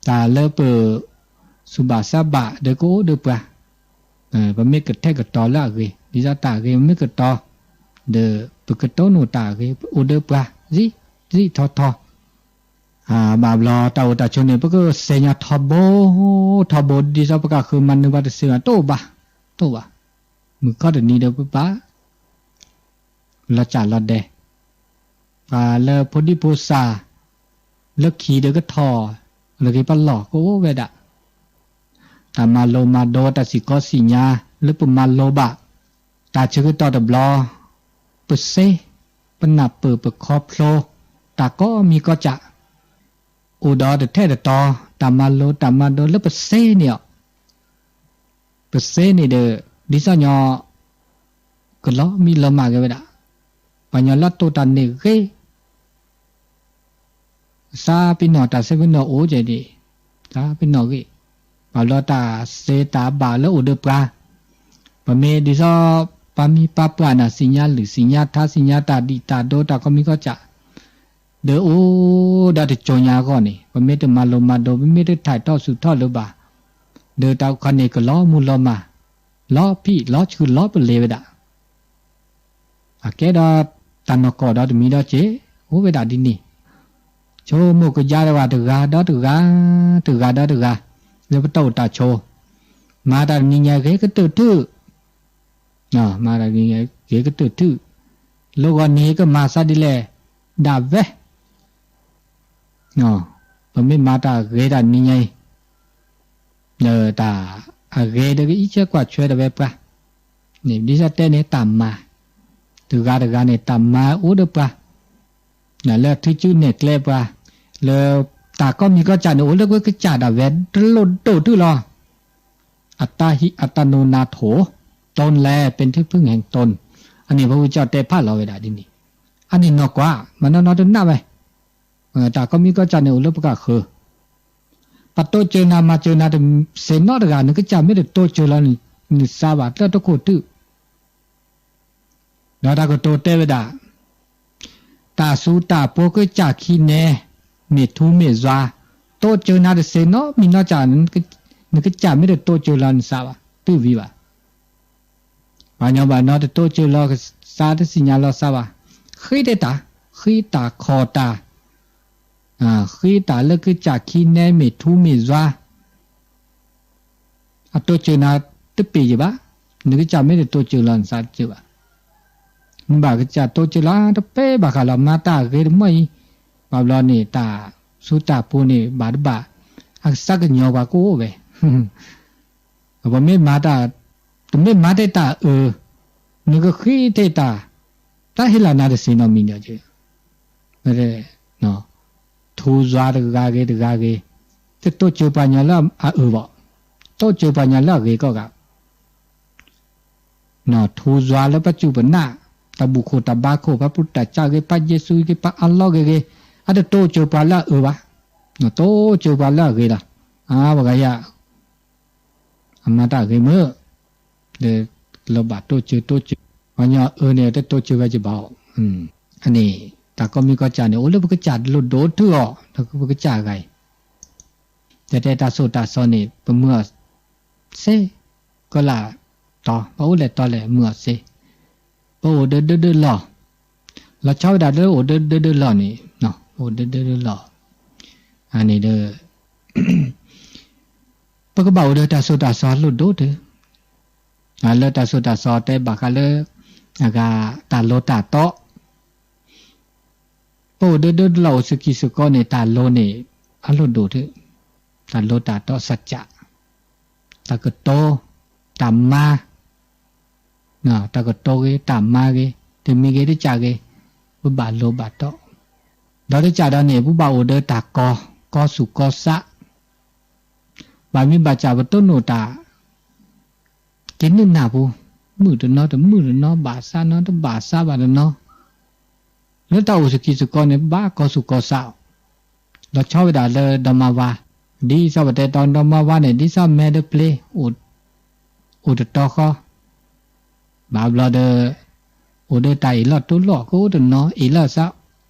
တၢ်လၢပ သူၣ်ဘၣ်သးဘၣ်ဒီးကအိၣ်ဒီးပှၤ, ပမ့ၢ်ကထဲကတီၤလၢအဂ့ၤ, ဒ်သိးတၢ်ဂ့ၤမ့ၢ်ကတီၤ, ဒီးပကတိၢ်နီၣ်တၢ်ဂ့ၤ ပအိၣ်ဒီးပှၤ, သံၣ်ထီထီ ဘၣ်ဘျီတၢ်အိၣ်တၢ်ဆိးန့ၣ် ပကသ့ၣ်ညါထီဘိ, ထီဘိဒ်သိးပကဃုမၤနၢၤဘၣ်တသ့ဘၣ် တအိၣ်ဘၣ်, တအိၣ်ဘၣ်, မုၢ်ခီတနံၤဒီးပဘၣ် လီၤစၢ်လီၤဒဲး, ပှၤလၢဖိဒံဖိသၣ်, လၢခံဒီးကထီၣ်, လၢက့ၤပလီၢ်ကအိၣ်ဝဲဒၣ်, တၢ်မၤလိမၤဒိးတၢ်စံၣ်ကီသ့ၣ်ညါ လၢပမၤလိဘၣ်, တၢ်ဆၢကတီၢ်တဘျီ, ပသ့, ပနၢ်ပၢၢ်ပခီဖျိ, တၢ်ကိးမံၤကိးကၢ်, အိၣ်ဒီးတထဲတတီၤ, တၢ်မၤလိတၢ်မၤဒိးလၢပသ့န့ၣ်အီၤ, ပသ့န့ၣ်ဒီး, ဒ်သိးညီ, ကလီၤမံလီၤမၢ်က့ၤဝဲဒၣ်, ပှၤကညီလၢတိၢ်တၢ်န့ၣ်ဂ့ၤ သးပ့ၤနီၣ်တၢ်သ့ပ့ၤနီၣ်အိၣ်ကဲဒံး, သးပ့ၤနီၣ်ဂ့ၤ, ဘၣ်ဘျီတၢ်သ့တၢ်ဘၣ်လၢအိၣ်ဒီးပှၤ, ပမ့ၢ်ဒ်သိး, ပှၤမံၤပှၤပှၢ်န့ၣ် သ့ၣ်ညါလုၢ်သ့ၣ်ညါထါသ့ၣ်ညါတၢ်ဒံၣ်တၢ်ဒိတၢ်ကိးမံၤကိးကၢ်, ဒီးအိၣ်ဒီးတကၠိညါအဂီၢ်န့ၣ် ပမ့ၢ်တမၤလိမၤဒိး ပမ့ၢ်တထဲးထီၣ်ဆူၣ်ထီၣ်လၢၤဘၣ်, ဒီးတၢ်ခီန့ၣ်ကလီၤမူလီၤမၢ်, လီၤဖံးလီၤဆူၣ်လီၤပလ့ၤဝဲဒၣ် အကဲဒီးတၢ်နီၢ်ကီၢ်ဒီတမံၤဒီးက့ၤ, အိၣ်ဝဲဒၣ်ဒ်န့ၣ်, ဆိကမိၣ်ကယါတဂၤတဂၤဒီးတဂၤ, တဂၤဒီးတဂၤ, လၢပတၢ်အိၣ်တၢ်ဆိး, မၤတၢ်တနံၤညါဂ့ၤကတၢၢ်ထူၣ်, မၤတၢ်တနံၤညါဂ့ၤကတၢၢ်ထူၣ်, လၢဂီၤန့ၣ်ကမၤသးဒ်လဲၣ်, ဒၣ်ဝဲ ပမ့ၢ်မၤတၢ်ဂ့ၤတၢ်နံၤညါအံၤ, တၢ်အဂ့ၤဒီးကအံးဆဲးကွၢ်ဆဲးတဝဲပှၤ, ဒ်သိးတဲန့ၣ်တၢ်မၤ, တဂၤတဂၤန့ၣ် တၢ်မၤအိၣ်ဒီးပှၤ, လၢထံစုနဲၣ်ကျဲပှၤ လၢတၢ်ကိးမံၤကိးကၢ်န့ၣ် အိၣ်လၢပကစၢ်ဒၣ်ဝဲတလိၣ်ဒိၣ်တုၢ်လီၤ. အတၢ်ဟံးအတၢ်နိနၤထိၣ် တုံးလဲၣ် ပ့ၤထံဖုၣ်ဟဲတုံး, အန့ၣ် ပဝံကၠီတဲဖးလီၤဝဲဒၣ်ဒ်န့ၣ်, အန့ၣ်နီၢ်ကွၢ် မနီၢ်နီၢ်တနာ်ဝဲ, တၢ်ကိးမံၤကိးကၢ်န့ၣ် အိၣ်လၢပကဃၢၤ ပတိစၢၤနၤမၤစၢၤနၤတစ့ၢ်နီတဂၤ နကစၢ်မ့ၢ်တတိစၢၤလီၤ နစါဘၣ် တၢ်တခိၣ်တုၣ် ဒီးတၢ်ကတိၤတဲဝဲဒၣ်, တၢ်စူၤတၢ်ပှီၤကစၢ်ခံနဲ မ့ၢ်ထူမ့ၢ်ယွၤ, တိစၢၤနၤတစ့ၢ်နီတမံၤနီတဂၤ, နကစၢ်မ့ၢ်တတိစၢၤလီၤနစါဘၣ် တုၢ်ဝံၤဘၣ်. ပှၤညီဘၣ်နီတတိစၢၤလီၤကစါ တသ့ၣ်ညါလီၤစါဘၣ်, ဃ့တၢ်, ဃ့တၢ်ခီၣ်တၢ် ဃ့တၢ်လၢကစၢ်ခံနဲမ့ၢ်ထူမ့ၢ်ယွၤ, အတိစၢၤနၤတပ့ၢ်ယဘၣ်, နကစၢ်မ့ၢ်တတိစၢၤလီၤနစါတစၢၤဘၣ်. နဘၣ်ကစၢ်တိစၢၤလီၤတပ့ၢ်ဘၣ်ဃးလီၤ မၤတၢ်အဂ့ၤတမီၢ်အံၤ, ဘၣ်ဘျီန့ၣ် တၢ်စူၤတၢ်ပှီၤန့ၣ် ဘၣ်တဘၣ် အကစၢ်ကညီၤပှၤကအိၣ်ဝဲ ပမ့ၢ်မၤတၢ်, တမ့ၢ်မၤတ့ၢ်တၢ်အၢ, နကဃ့တ့ၢ်တၢ်, တၢ်ဟ့ၣ်လီၤနၤတစ့ၢ်နီတမံၤဒီး, ထူယွၤတဂၤဂ့ၤတဂၤဂ့ၤ, တတိစၢၤပှၤညီလၢအအၢဘၣ်, တိစၢၤပှၤညီလၢအဂ့ၤကိးဂၤ ထူယွၤလၢပစူၢ်ပနၢ်, တၢ်ဘူၣ်ခိၣ်တၢ်ဘါခိၣ် ပှၤပူၤတၢ်ကၢ်ဂ့ၤ ပှၤယ့ၣ်ၡူးဂ့ၤ ပှၤအလီၢ်ဂ့ၤဂ့ၤ, အတတိစၢၤပှၤလၢအအၢဘၣ်, တိစၢၤပှၤလၢအဂ့ၤလီၤ. အါ ပှၤဂၤယၤ အမၤတၢ်ဂ့ၤမုာ်, လၢလီၤဘၣ်တိစၢၤတိစၢၤ, ပှၤညီအအၢန့ၣ် တတိစၢၤဝဲကဘၣ်အီၤ, အန့ၣ် တၢ်ကိးမံၤကိးကၢ်န့ၣ် အိၣ်လၢပကစၢ်လိၣ်ဒိၣ်တုၢ်အီၤ ဒီးပကစၢ်အဂၤအံၤ, တဲတဲတၢ်ဆိၣ်တၢ်ဆီန့ၣ် ပမုာ်အီၤ စ့ၢ်ကီးလၢတီ, ပအိၣ်လဲၣ်တီလဲၣ်မုာ်အီၤစ့ၢ်, ပအိၣ်ဒၢဒၢဒၢလီၢ်, လီၤဆီဝဲဒၣ်လၢအိၣ်ဒၢဒၢဒၢလီၢ်န့ၣ်, အိၣ်ဒၢဒၢဒၢလီၢ်, အန့ၣ်ဒီး ပကဘၣ်အိၣ်ဒီးတၢ်ဆိၣ်တၢ်ဆီလိၣ်ဒိၣ်တုၤ, လၢတၢ်ဆိၣ်တၢ်ဆီတဲဘၣ်ဃးလၢ အဂၤတၢ်လိၤတၢ်တီ ပအိၣ်ဒၢဒၢလီၢ်အိၣ်စကံးစကီးန့ၣ် တၢ်လိၤန့ၣ် အလိၣ်ဒိၣ်တုၤ, တၢ်လိၤတၢ်တီစၢ်ကၢ်, တၢ်ကတိၤ, တၢ်မၤ, တၢ်ကတိၤဂ့ၤ တၢ်မၤဂ့ၤ, တမံၤဂ့ၤတကၢ်ဂ့ၤ, ပဘၣ်လိၤဘၣ်တီ, ဒီးတကၢ်ဒီးန့ၣ် ပဘၣ်အိၣ်ဒီးတၢ်ကီ, ကီဆူၣ်ကီဆး, ဘၣ်မ့ၢ်ဘၣ်စၢ်ပတိၢ်နီၣ်တၢ် က့ၤနုာ်နၢ်ပူၤ, မုာ်တနီၤတမုာ်တနီၤ ဘၣ်ဆါနီၤတဘၣ်ဆါဘၣ်တနီၤ, လၢတၢ်အိၣ်စကံးစကီးန့ၣ် ဘၣ်ကီဆူၣ်ကီဆးအီၤ, လီၤဆီဝဲဒၣ်လၢဒီမါဝါ, ဒ်သိးပတဲတီဒီမါဝါန့ၣ် ဒ်သိးမဲဒီးပျ့ၤ အိၣ်တတီဃီ, ဘၣ်ဘျီဒီး အိၣ်ဒီးတၢ်အ့ၣ်လိာ်တိလိာ်ကအိၣ်တနီၤ အ့ၣ်လိာ်စး,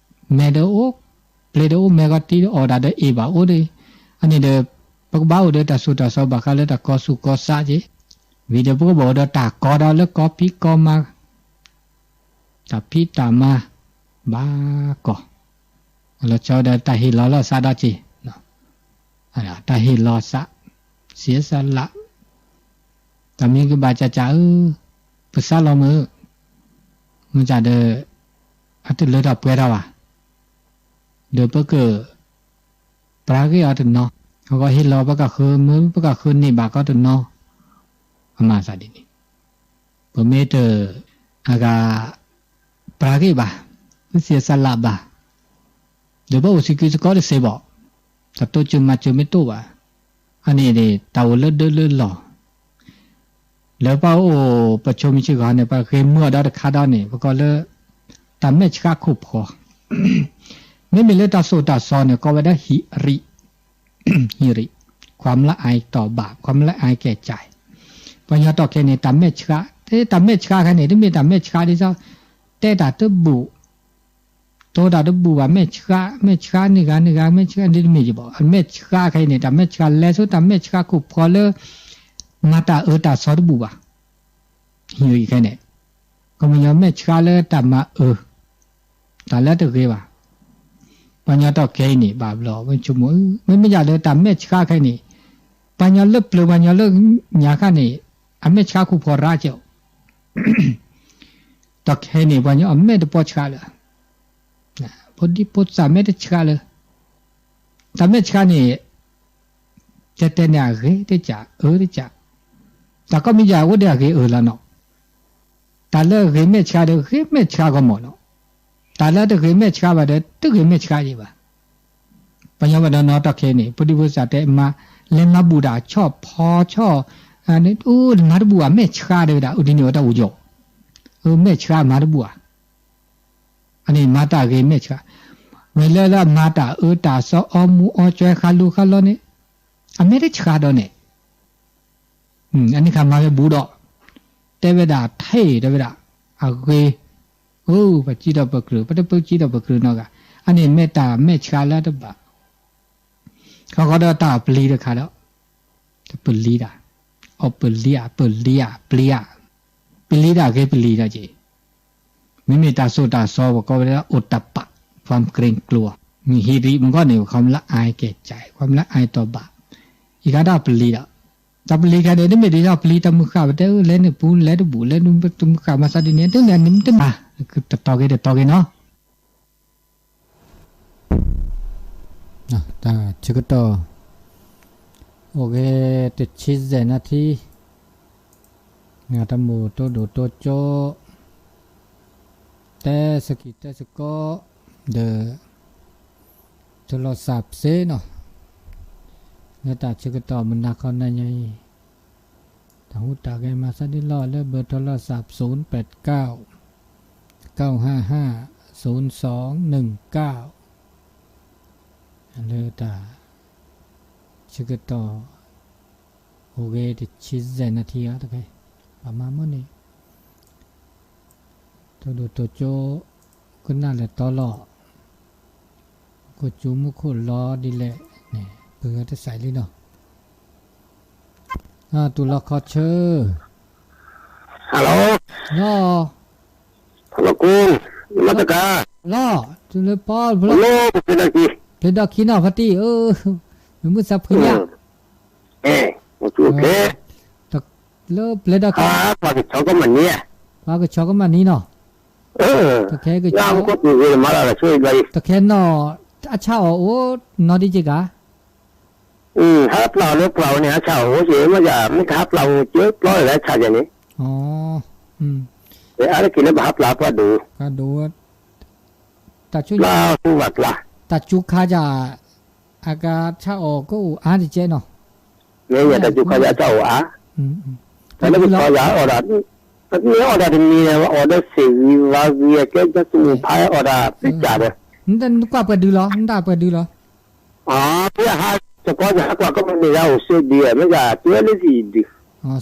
မဲဒီးအိၣ်, ပျ့ၤဒီးအိၣ် မဲဂီၤတံၢ်ဒီးအီၣ်တၢ်ဒီးအ့ၣ်ဘၣ်အိၣ်ဒီး, အန့ၣ်ဒီး ပကဘၣ်အိၣ်ဒီးတၢ်ဆိၣ်တၢ်ဆီဘၣ်ဃးလၢတၢ်ကီဆူၣ်ကီဆးက့ၤ, ဝံၤဒီးပကဘၣ်အိၣ်ဒီးတၢ်ကီဒီးလၢကီဖံးကီမၤ တၢ်ဖံးတၢ်မၤ ဘၣ်ကီ, လီၤဆီဒီးတၢ်ဟ့ၣ်လီၤလီၤစးဒီးက့ၤ, တၢ်ဟ့ၣ်လီၤစး, စံးစးလၢ, တၢ်မ့ၢ်ကဘၣ်ကၢ်ကၢ်ဧၢ, ပစးလီၤမုာ်, မ့ၢ်ကၢ်ဒီး အတလၢထီၣ်ပှဲၤထီၣ်ဘၣ်, ဒီးပက ပြးဂ့ၢ်အီၤတနီၤ, အဂီၢ်ဟ့ၣ်လီၤပကဃၢၤမုာ် ပကဃၢၤန့ၢ်ဘၣ်ကီတနီၤ, အမၤသးဒ်န့ၣ်, ပမ့ၢ်တ အဂၤ ပြးဂ့ၢ်ဘၣ်, ပစံးစးလၢဘၣ်, ဒီးပအိၣ်စံးကုစကီးတစဲးဘၣ်, တၢ်တိစၢၤမၤစၢၤမ့ၢ်တအိၣ်ဘၣ်, အန့ၣ်န့ၣ် တၢ်အိၣ်လၢဒၢလၢလီၢ် လၢပအိၣ်ပဆိမိၣ်စ့ၢ်ကီးန့ၣ် ပဂ့ၤမုာ်အီၤဒီးတခါဒီးန့ၣ် ပကိးလၢ တၢ်မဲာ်ဆှးခိၣ်ဖီ, မ့မ့ၢ်လၢတၢ်သိၣ်တၢ်သီန့ၣ် ကိးဝဲဒၣ်ဟံးရံး, ဟံးရံး, ความละอายต่อบาป ความละอายแก่ใจ, ပှၤညီတီၢ်ခဲအံၤန့ၣ် တၢ်မဲာ်ဆှး, တၢ်မဲာ်ဆှးခဲအံၤန့ၣ် တမ့ၢ်တၢ်မဲာ်ဆှးဒ်သိး တဲတၢ်တဘူၣ် တိၤတၢ်တဘူၣ်ဘၣ် မဲာ်ဆှး, မဲာ်ဆှးန့ၢ်ဂၤန့ၢ်ဂၤ မဲာ်ဆှးဒ်တမ့ၢ်ယဘၣ်, အမဲာ်ဆှးခဲအံၤန့ၣ် တၢ်မဲာ်ဆှးလဲၤဆူတၢ်မဲာ်ဆှးခိၣ်ဖီလၢ မၤတၢ်အၢတၢ်သီတဘူၣ်ဘၣ်, ဟံးခဲအံၤန့ၣ်, ကမညီမဲာ်ဆှးလၢတၢ်မၤအၢ, တၢ်လၢတဂ့ၤဘၣ်, ပှၤညီတီၢ်ခဲအံၤန့ၣ် ဘၣ်ဘျီဝဲဆိကမိၣ်, မ့မ့ၢ်ယၤလၢတၢ်မဲာ်ဆှးခဲအံၤန့ၣ်, ပှၤညီလၢပျၢၤပှၤညီလၢညါခါန့ၣ်, အမဲာ်ဆှးခိၣ်ဖီရါကဲး တီၢ်ခဲအံၤန့ၣ် ပှၤညီအမဲာ်တပီဆှးလၢၤ, ဖိဒံဖိသၣ်မဲာ်တဆှးလၢၤ, တၢ်မဲာ်ဆှးန့ၣ်, တဲတဲန့ၣ်အဂ့ၤတကး အၢတကး, တၢ်ကိးမံၤယၤအိၣ်ဒီးအဂ့ၤအၢလီၤနီၤ, တၢ်လၢအဂ့ၤမဲာ်ဆှးဒီးဂ့ၤမဲာ်ဆှးဂီၢ်မီၢ်နီၤ, တၢ်လၢတဂ့ၤမဲာ်ဆှးဘၣ်ဒီး တဂ့ၤမဲာ်ဆှးယံၤဘၣ်. ပှၤညီဘၣ်ဒီးနီၢ်တီၢ်ခဲအံၤန့ၣ် ဖိဒံဖိသၣ်တဲမၤ လဲၤမၤဘူၣ်တၢ်ဆီၣ်ဖီဆီၣ်, အိၣ်နမၤတဘူၣ်ဧါ မဲာ်ဆှးတဲဝဲဒၣ် အိၣ်ဒ်န့ၣ်ဝဲတၢ်အိၣ်ယီၤ, အမဲာ်ဆှးမၤတဘူၣ်ဧါ, အန့ၣ်မၤတၢ်ဂ့ၤမဲာ်ဆှး, ဝဲလၢလၢအမၤတၢ်အၢတၢ်သီအီမူအီကၠွဲခါလိၤခါလီၤန့ၣ်, အမဲာ်တဆှးဒီးန့ၣ် အန့ၣ်ခါမၤဝဲဘူးဒီး, တဲဝဲဒၣ်ထဲတဲဝဲဒၣ်, အဂ့ၤ, အိ ပစံးထီၣ်ပကြၢး ပတပစံးထီၣ်ပကြၢးနီတဂၤ, အန့ၣ်မ့ၢ်တၢ်မဲာ်ဆှးလၢတဘၣ်, ခီဃီဒီးတၢ်ပျံၤတခါဒီး, တပလံၤတၢ်, အီပလံၤဧါ ပလံၤဧါ ပျံၤဧါ, ပလံၤတၢ်ဂ့ၤပလံၤတၢ်က့ၤ မ့မ့ၢ်တၢ်စိတၢ်ကစီ ပကိးဝဲဒၣ်အိၣ်တပာ် ความเกรงกลัว, မ့ၢ်ဟံးရံးမ့ၢ်ဂီၢ်န့ၣ် ความละอายแก่ใจ ความละอายต่อบาป, ယကါတၢ်ပလံၤဒီး, တၢ်ပလံၤခါန့ၣ် တမ့ၢ်ဒ်တၢ်ပလံၤတၢ်မုၢ်ဃၢ် ပတဲအၢ လဲၤနုာ်ပူၤ လဲၤတဘူၣ် လဲၤနုာ်တမုၢ်ဃၢ် မၤသးဒ်န့ၣ် တန့ၣ်န့ၣ်တမၤ, တတီၤဂ့ၤတတီၤဂ့ၤနီၤ. တၢ်ဆၢကတီၢ် အိၣ်ဂ့ၤ တဆံယဲၢ်နၣ်ထံ, နတၢ်မူးတိၢ်ဒိၣ်တိၢ်ကၠိ, တဲစကံးတဲစကီး, ဒီး ထိလီၤစၢ်ပစ့နီၤ, လၢတၢ်ဆၢကတီၢ်မုၢ်နၤခီနၤညါအံၤ, တၢ်ဟူးတၢ်ဂဲၤမၤသးဒ်လီၤလၢ เบอร์โทรศัพท์ ศูนย์แปดเก้า เก้าห้าห้า ศูนย์สองหนึ่งเก้า, လၢတၢ်ဆၢကတီၢ် အိၣ်ဂ့ၤတဆံယဲၢ်နၣ်ထံဧါ တကဲ, ပမၤမ့ၢ်န့ၣ် တိၢ်ဒိၣ်တိၢ်ကၠိ ကနၣ်လဲၤတီလီၤ, ကစူၤမူခိၣ်လီၤဒ်လဲၣ်န့ၣ် ပဂဲၤတစဲးလံနီၤ, တူၢ်လီၤခီဆၢ, Hello, လီၤ, ဖလီကူ, နမၤတကါ, လီၤ, တုၤလၢပီ, ပလီၢ်, ပျဲဒီးခံနီၤ ဖါတံၢ်ဧၢ, မုၢ်မုၢ်သးဖှံဧါ, အဲ, လၢပျဲဒီးခံ, ပှၤကဆီကမၣ်နံၤ, ပှၤကဆီကမၣ်နံၤနီၤ, တခဲကဆီ, တခဲနီၤ, အဆၣ်အီၤအိၣ်နီၤဒ်က့ၤဂၤ ဟးပျးအီၤလၢပှၢ်အအိၣ်န့ၣ် ဟးဆၣ်အီၤအိၣ်က့ၤ မ့ၢ်ယၤ မ့ၢ်တဟးပျးအီၤက့ၤပျီလၢဟးဆၣ်က့ၤန့ၣ်, အါတက့ၢ်လၢပဟးပျးပှၤဒိၣ်, ပျၢ်ဟူဘၣ်ပျၢ်, တၢ်ကၠူခါယၤ, အကဆၣ်အီၤကအိၣ်အါတကဲနီၤ, မ့ၢ်ယၤတၢ်ကၠူခါယၤဆၣ်အီၤအါ, တၢ်လၢပဆီယၤအီၣ်ဒၣ်, မ့ၢ်အီၣ်ဒၣ်တမံၤန့ၣ် အီၣ်ဒီးဆံးဂံၤဝါဂံၤ အကဲကၠၢ်သူမူဖးအီၣ်ဒၣ်ပံကၢ်ဒီး, နကွၢ်ပှဲၤဒုလီၤ နတၢ်ပှဲၤဒုလီၤ အါ, ဖဲဟးသကိးယၤဟးကွၢ်ကမၣ်န့ၣ် ယၤအိၣ်စဲဒု, မ့ၢ်ယၤ ကဲလၢသံဒု,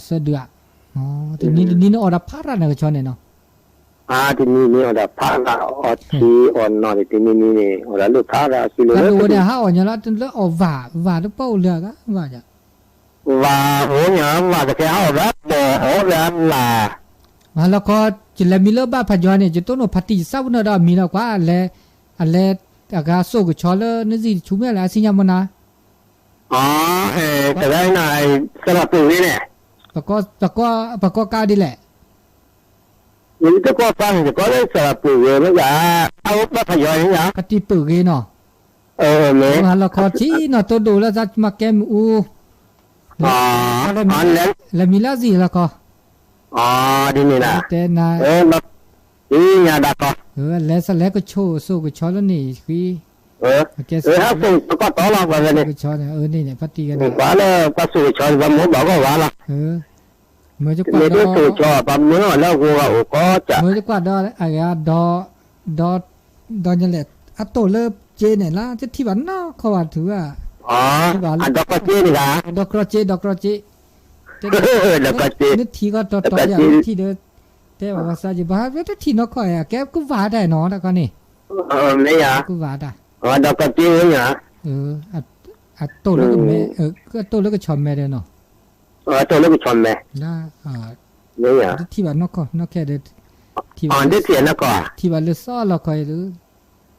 စဲဒုဧါ, တနံၤတနံၤန့ၣ်အီၣ်ဒၣ်ဖးရၣ်န့ၣ်ကဆီန့ၣ်နီၤ, အါ, တနံၤန့ၣ်အီၣ်ဒၣ်ဖးရၣ် အီၣ်ထံအီၣ်နီၢ်န့ၣ် တနံၤနံၤန့ၣ် အီၣ်ဒၣ်လၢဖးရၣ်အစုလၢ, ဟးအီၣ်ညါလၢ လၢအီၣ်ဝၣ်, ဝၣ်တပီၢ်အိၣ်လၢအဂၤ, ဝၣ်ယၤ ဝၣ်အိၣ်ညါ, ဝၣ်တကဲဟးအီၣ်ဝဲအီၣ်ဝဲအလၢ်, မၤလီၤခီ, ယလဲၤမံလၢဘၣ်ဖးယီၤန့ၣ် ယတိၢ်နီၣ်ဖါတံၢ် ယသးပ့ၤနီၣ်ဒီးအမံၤလီၤကွၢ်, အလဲၤ, အလဲၤ, အဂၤစိာ်ကဆီလၢနစံၣ်တဆူမဲာ်လၢအစံၣ်ညါမနၤ, တဂၤနၤ, စရပူၤဂ့ၤန့ၣ်, ပကိးကါဒ်လဲၣ် ယတကိးသးန့ၣ် ယကိးလၢစရပူၤဂ့ၤမ့ၢ်ယၤ, အအိၣ်ဘၣ်ဖးယီၤန့ၣ်ယၤ, ဖါတံၢ်ပၢၢ်ဂ့ၤနီၤ, မ့ၢ်ဟးလီၤခီထံနီၤ တိၢ်ဒိၣ်လၢသးမၤကဲမ့ၣ်အူ, လဲၤမံလၢအစံၣ်လီၤခီ, ဒ်န့ၣ်လၢ, တဲနၤ, ညါဒၣ်ခီ, လဲၤစလဲၤကဆိၣ်စိာ်ကဆီလၢန့ၣ်ဃံ, ဟးစိာ်ကဆီကတီၢ်လီၤ ပှၤန့ၣ်, ကဆီန့ၣ် အန့ၣ်န့ၣ် ဖါတံၢ်ဂ့ၤန့ၣ်, ပှၤလၢပှၤစိာ်ကဆီန့ၣ် ပှၤမ့ၢ်ဘၣ်ဂီၢ်ဝါလီၤ မ့ၢ်တကွၢ်ဒီး, မ့ၢ်တစိာ်ကဆီ ပှၤမ့ၢ်အီၤလၢအဂီၢ်ဂၤအိၣ်ကီးကၢ်, မ့ၢ်တကွၢ်ဒီးအဂၤ, ဒီး, ဒီးညါလဲၣ်, အတိၢ်လၢကၠ့န့ၣ်လၢ တထံၣ်ဘၣ်နီၢ်ခီဘၣ်ထုးဘၣ်, အဒီကီၢ်ကၠ့န့ၣ်ဂၤ, ဒီကီၢ်ကၠ့, ဒီကီၢ်ကၠ့, နထံၣ်ကီးတီတီယၤ နထံၣ်ဒီး, တဲဘၣ်ဝဲစၢ်က့ၤ ဘၣ်တထံၣ်နီၢ်ခီ အကဲကဝၣ်တၢ်နီၤ တခီန့ၣ်, မ့ၢ်ယၤ, ကဝၣ်တၢ်, ဒီကီၢ်ကၠ့န့ၣ် အတိၢ်လၢကမဲ, အတိၢ်လၢကဆီၣ်မဲာ်ဒီးနီၤ, အတိၢ်လၢကဆီၣ်မဲာ်, မ့ၢ်ယၤ, တထံၣ်ဘၣ်နီၢ်ခီ, နီၢ်ခီဒီး, ထံၣ်ဘၣ်လၢ, ထံၣ်ဘၣ်လၢစီလီၤခီ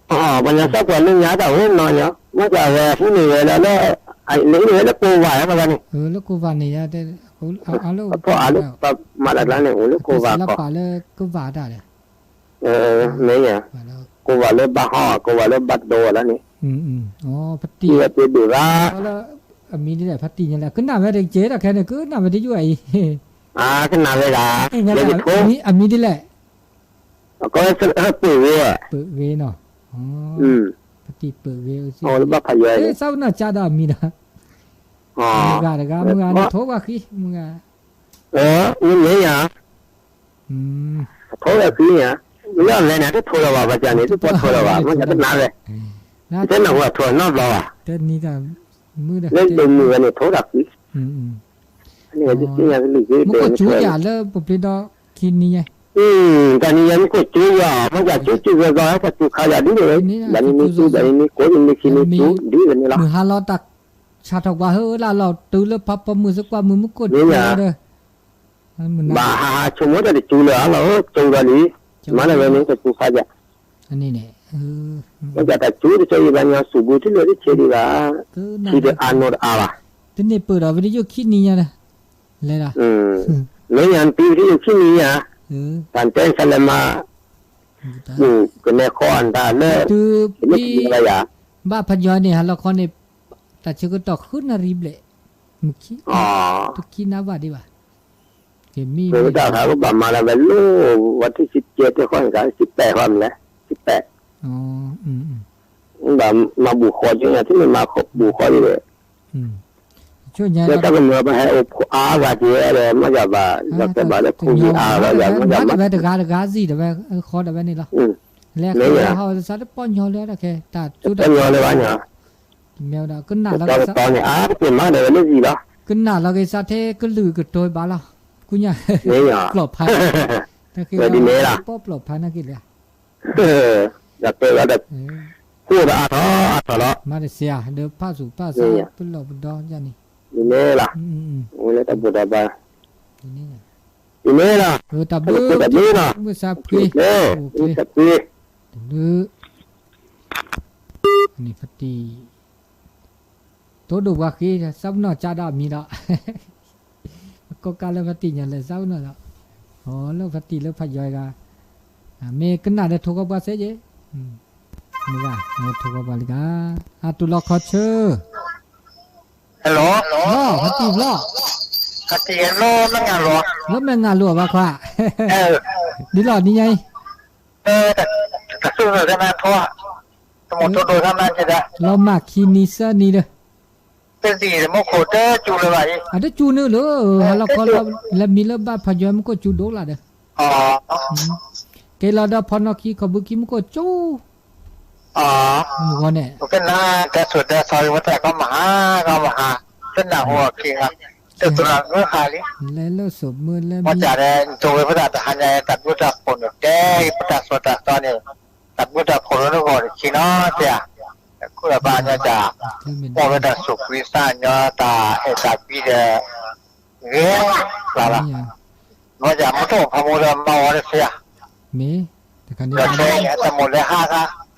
အံၤလၢ, ပှၤညါစီပှၤလၢညါတၢ်အိၣ်နီၤညါ, မ့ၢ်တၢ်ဝဲဖူးန့ၣ်ဝဲလၢ, လၢလၢကိးဝၤယါဘၣ်န့ၣ်, လၢကိးဝၤန့ၣ်ယါ, အလၢပှၤအါလၢပှၤမၤတၢ်ကျါန့ၣ် အိၣ်လၢကိးဝၤခီ, လၢပှၤလၢကဝၣ်တၢ်ဒီး မ့ၢ်ယၤ, ကိးဝၤလၢဘၣ်ဟီၣ် ကိးဝၤလၢဘၣ်ဒိဝဲလၢန့ၣ်, ပတံၢ်ဝဲပဒုးရၣ်, အမံၤဒ်လဲၣ် ဖါတံၢ်ညါလဲၣ် ကနၣ်ဝဲတက့ၢ်တခါန့ၣ် ကနၣ်ဝဲတယုၢ်အံၤ, အကနၣ်ဝဲဒၣ်, အမံၤဒ်လဲၣ်, ကီၢ်ဟဲပှ့ၤဂ့ၤ, ပှ့ၤဂ့ၤနီၤ, ပတံၢ်ပှ့ၤဂ့ၤ, လၢဘၣ်ဖးယွၤ, သးပနီၣ်ကၢ်ဒီးအမံၤဒီး, မုၢ်ဂၤတဂၤ မုၢ်ဂၤန့ၣ်ထိဘၣ်ဃံ, မုၢ်ဂၤ, မ့ၢ်ယၤ ထိဘၣ်ဃံယၤ, မ့ၢ်လၢအလဲၤန့ၣ် တထိလၢၤဘၣ်, ဘၣ်ကၢ်န့ၣ် တထိလၢၤဘၣ်, မ့ၢ်ယၤတနၤဝဲ, တနၢ်ဟူအထိနီတဘျီဘၣ်, လၢဒိးမုၢ်ဝဲန့ၣ်ထိတၢ်ဃံ, န့ၣ်ဒ်သ့ၣ်ညါကလုာ်က့ၤ မူခိၣ်ကၠူယၤလၢပပျ့ဒီခံနံၤညါ, တၢ်နံၤညါမူခိၣ်ကၠူယၤ, မ့ၢ်ယၤကၠူကၠူဂီၤဂီၤ ဟဲတၢ်ကၠူခါယၤဒ်န့ၣ်ဝဲ, ဘၣ်နံၤနံၤကၠူ ဘၣ်နံၤနံၤကိး နံၤခံနံၤကၠူ ဒ်ဝဲန့ၣ်လီၤ, မုၢ်ဟါလီၤတၢ်ဆါထီၣ်ပှၤဟၢလၢအလီၤတုၤလၢဖးပီမုၢ်စ့ၢ်ကီး မုၢ်မူခိၣ်တၢ်ကၠူဒီး ဘၣ်ဟးဟးဆိကမိၣ်တၢ်တကၠူလၢၤအလီၤ ကၠူဒီးလံ, မၤလၢဝဲန့ၣ် တၢ်ကၠူခါယၤ, န့ၣ်န့ၣ်, မ့ၢ်ယၤတၢ်ကၠူတကၠူအံၤ ဘၣ်ညီစူးဘုတလၢတဆ့ဒံးဘၣ်, ထံတအါနိတအါဘၣ်, တန့ၢ်ပၢၢ်ဒီး video ခံနံၤညါဒီး, လဲၤဒီး, မ့ၢ်ယၤနပံ video ခံနံၤညါ, တၢ်တဲဆါလဲၤမၤ အိၣ်ကနဲဃီအတၢ်လၢ, တုၤပံ, ဘၣ်ဖးယွၤန့ၣ် ဟးလီၤခီန့ၣ်, တၢ်ဆၢကတီၢ်ဃုနၣ်ရံၣ်ဘျဲၣ်, မုၢ်ခံ, တခံနၣ်ဘၣ်ဒံးဘၣ်, ကမ့ၢ်ဝဲတၢ်ခါကဘၣ်မၤလၢဝဲလိၣ်, ဝဲထံၣ်ဆံကဲတခီန့ၣ် ဆံပဲာ်ဃီမလဲၣ်, ဆံပဲာ်, ဘၣ်မၤဘူၣ်ဃီက့ၤညါ ထံၣ်န့ၣ်မၤဘူၣ်ဃီဒ်လဲၣ် လၢတၢ်ကမၢဘၣ်ဟဲအိၣ်ဖှိၣ်အါဂၤက့ၤဒီး မ့ၢ်ယၤဘၣ် ယီၤတဲဘၣ်လၢခိၣ်ဂံၢ်အါဂၤလီၤ ယၤမ့ၢ်ယၤမး တဝဲတဂၤတဂၤစံၣ်တဝဲဃီတဝဲန့ၣ်လီၤ, လဲၤဃီဟးဝဲသးတပီၢ်ညီလၢတၢ်ခဲ တၢ်ကၠိတၢ်ကီလၢၤဘၣ်ညီ, တမ့ၢ်ဒီး ကနၣ်လီၤက့ၤသး ကတီၤန့ၣ် အါတက့ၢ်မးဒီးဝဲလၢဂံၢ်လီၤ, ကနၣ်လီၤက့ၤသးထဲကလုာ်ကတိၤဘၣ်လီၤ, ကူညၣ်, ပျီၣ်ဖး, တၢ်က့ၤလီၤ ပီၣ်ပျီၣ်ဖးနာ်က့ၤလၢ ဒီးတဲဝဲဒီး ကိၢ်ဒီးအါထီၣ် အါထီၣ်လီၤ, မၤတစှၤ ဒီးဖးစူၤဖးစၢ် ပလီၢ်ပဒီယါန့ၣ်, ဒ်န့ၣ်လီၤ, ဝဲလၢတၢ်ဘူၣ်တၢ်ဘါ, ဒ်န့ၣ်လီၤ, တၢ်ဘျုး, တၢ်ဘျုးလီၤ, မုၢ်ဆါဖှံ, မုၢ်ဆါဖှံ, တၢ်ဘျုး, န့ၣ်ဖါတံၢ် တိဒိၣ်ပှၤဃ့ သးပနီၣ်ကၢ်ဒၣ်အမံၤဒီး ကိးကါလၢဖါတံၢ်ညါလဲၣ် သးပနီၣ်ဒီး အိ လၢဖါတံၢ်လၢဖးယွၤဂၤ မ့ၢ်ကနၣ်ဒီးထိၣ်ဃီပှၤစဲယဲၢ် မ့ၢ်ဂၤ မ့ၢ်ထိၣ်ဃီပှၤလံဂၤ အတူၢ်လီၤခီဆၢ လီၤ ဖါတံၢ်ဖျီ လၢမဲာ်ငါလိၤဘၣ်ခွါ ဒ်လီၤနံၤညါအံၤ တၢ်သူၣ်သးကနၣ်ထီၣ် တမိၢ်ထိၣ်ဒိၣ်သၣ်မါက့ၤဒၣ် လီၤမၢ်ခံနံၤသၢနံၤဒီး တသံၣ်တမူခိၣ်တကၠူလၢၤဘၣ်အံၤ အတကၠူနုာ်လၢ ဟးလီၤခီလၢ လဲၤမံလၢဘၣ်ဖးယွၤမူခိၣ်ကၠူဒိၣ်လၢ်ဒီး က့ၤလီၤဒီးဖီနီၣ်ခံခီဘုခံမူခိၣ်ကၠူ မုၢ်ဂီၤန့ၣ် ပကနၣ်တၢ်ဆိၣ်တၢ်ဆီဝဲတၢ်ကီမဟါ ကီမဟါ တနၢ်ဟူအခံဂၤ တသရၣ်မုၢ်ဟါလံ လဲၤလၢစိာ်မုၢ်လဲၤမံ မ့ၢ်တၢ်ဒီး ဒိးဝဲပသးတဟါညါ တၢ်ဘျုးတၢ်ဖှိၣ်န့ၣ် တဲပတၢ်ဆိၣ်တၢ်ဆီန့ၣ် တၢ်ဘျုးတၢ်ဖှိၣ်လၢနဂီၢ်တဆံနီၤ တဲ တခိၣ်ဒီးဘၣ်ညီတၢ် အိၣ်ဝဲတၢ်စူးကွံာ်သးညီ တၢ်အဲၣ်တၢ်ကွံဒီး ဂ့ၤကျါလီၤ မ့ၢ်တၢ်မူထီၣ်ဖးမူဒီးမၤဝဲတသ့ဧါ မ့ၢ် တခါန့ၣ် တမိၢ်လဲၤဟးဂၤ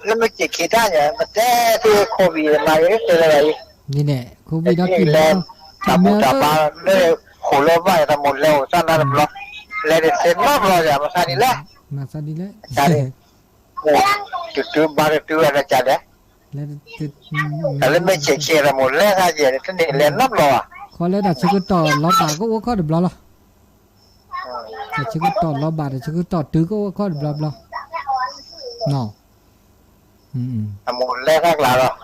လၢမ့ၢ်စ့ၢ်ကီးတၢ်ညါ မ့ၢ်တဲသု COVID မၤယဲၢ်တဲလၢၤအံၤ န့ၣ်န့ၣ် COVID ဒီးက့ၤလဲၤ တၢ်ဘူၣ်တၢ်ဘါလၢ ဃိာ်လၢဘၣ် တမိၢ်လဲၤအိၣ်သၣ်နါတဘျီ လဲၤတသ့နီတဘျီယၤ မၤသးဒ်လဲၣ် တၢ်န့ၣ် တတုၤဘါတတုၤဝဲဒီးကလဲၣ် တၢ်လၢမ့ၢ်စ့ၢ်ကီးတမိၢ်လဲၤဟးယဲၢ်န့ၣ် တန့ၢ်လဲၤနီတဘျီဘၣ် ခီလၢတၢ်ဆၢကတီၢ်လီၤဘၣ်ကအိၣ်ခီၣ်တဘျီလီၤ တၢ်ဆၢကတီၢ်လီၤဘၣ် တၢ်ဆၢကတီၢ်တုၤကအိၣ်ခီၣ်တဘျီဘျီ တမိၢ်လဲၤတၢ်ကျါလီၤ လၢခံလၢလာ်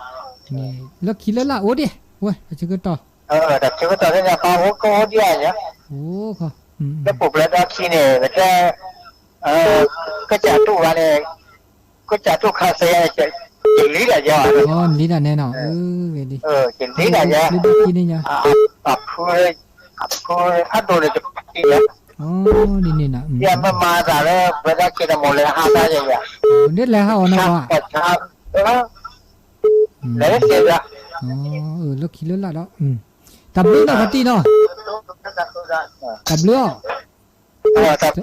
အိၣ်ဒံး ဝဲ တၢ်ဆၢကတီၢ် တၢ်ဆၢကတီၢ်လၢညါပှၤအိၣ်ကအိၣ်ဒံးဧါ အိၣ်ခီ လၢပူၤဖျဲးဒီခံန့ၣ် ပတဲ ကစၢ်တူၢ်ဘၣ်န့ၣ် ကစၢ်တူၢ်ခါဆၢယါန့ၣ် ကလံၤဒၣ်ယါ လံၤဒၣ်နဲနီၤ ကလံၤဒၣ်ယါ အဖု အဖု အဒိၣ်န့ၣ် ကပှၤကံယါ ဒ်န့ၣ်နီၤ ယမ့ၢ်မၤတၢ်လၢ ပဝဲဒၣ်က့ၤတမိၢ်လဲၤဟးတၢ်ယါယါ ဒ်လဲၤဟးအီၤနီၤ လဲၤတသ့ဘၣ် လၢခံလၢလာ်ဒီး တၢ်ဘျုးနီၤဖါတံၢ်နီၤ တၢ်ဘျုးအီၤ တၢ်ဘျုးတၢ်ဖှိၣ်ပၢၢ်ဒီး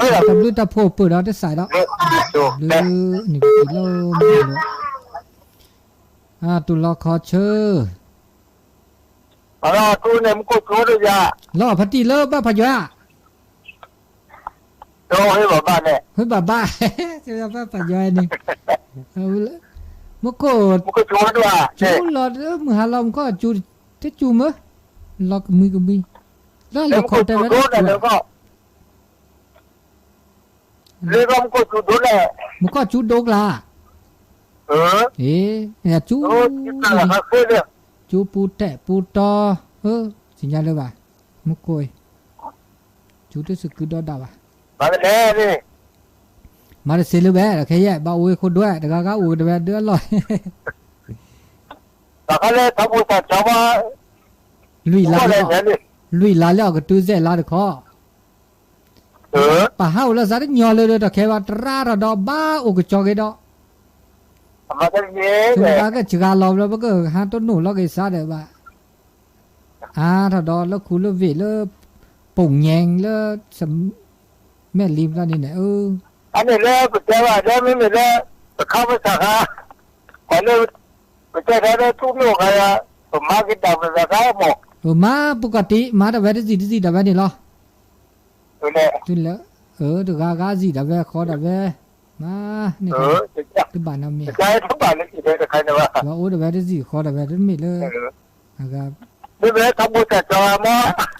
တစးဒီး ဘျုးန့ၣ်ပတံၢ်လီၤမ့ၢ်လီၤ တူၢ်လီၤခီဆၢ လီၤဖါတံၢ်လၢဘၣ်ဖးယွၤ ဟ့ၣ်ဘၣ်ဘၣ် ဘၣ်ဖးယွၤန့ၣ် မူခိၣ် ကၠူလီၤမုၢ်ဟါလီၤမူခိၣ်ကၠူ တကၠူမ့ၢ် လီၤကမှံကမှံ လၢလီၤခီတဲဝဲဒၣ် လၢမူကီၢ်စူၤဒိၣ်လဲၣ်, မူကီၢ်စူၤဒိၣ်ကျါ, အ့, စူၤ, စူၤပူၤထဲးပူၤတီၤ, သ့ၣ်ညါလၢၤဘၣ်, မူခိၣ်, စူၤတစူၤကုဒီဒၣ်ဘၣ်, မၤတစ့လၢၤဘၣ် တခဲယဲၢ် ဘၣ်အိၣ်ဝဲခိၣ်ဒွဲၣ် တဂၤဂၤအိၣ်တဝဲဒၢအလီၢ် ဘၣ်ဃးလၢထီဘိစၢ်ကၠီဘၣ်, လွံၢ်လါလၢ, လွံၢ်လါလၢအီးကတုစဲးလါတခီ, ပဟးအိၣ်လၢသးတညီလၢဒီးတၢ်ခဲဘၣ်တရၣ်ထီၣ်ဒီးဘၣ်အိၣ်ကကၠီက့ၤဒီး, ဆိကမိၣ်ကစှၤလီၤဘျီ ပကဟးတနိၣ်လီၤက့ၤစးဒီးဘၣ်, အါထီၣ်ဒီးလၢခူလၢဝ့ၢ်လၢ, ပိာ်ညဲလၢ, မဲာ်လံဖျါန့ၣ်န့ၣ်, အန့ၣ်လၢပတဲဘၣ်လၢမ့မ့ၢ်လၢ, ပခါပစၢ်ခါ, ပှၤလၢ, ပတဲတၢ်လၢထူနိၣ်ခါ, ပမၤက့ၤတၢ်ပသးခါမး, ပမၤပကီၢ်တံၢ် မၤတၢ်ဝဲတစံၣ်တစံၣ်တၢ်ဝဲန့ၣ်လီၤ, တဂၤဂၤစံၣ်တၢ်ဝဲဃီတၢ်ဝဲ, မၤ, န့ၣ်, တဘၣ်နီတမံၤ, ပှၤအိၣ်တၢ်ဝဲတစံၣ်ဃီတၢ်ဝဲတမ့ၢ်လၢ,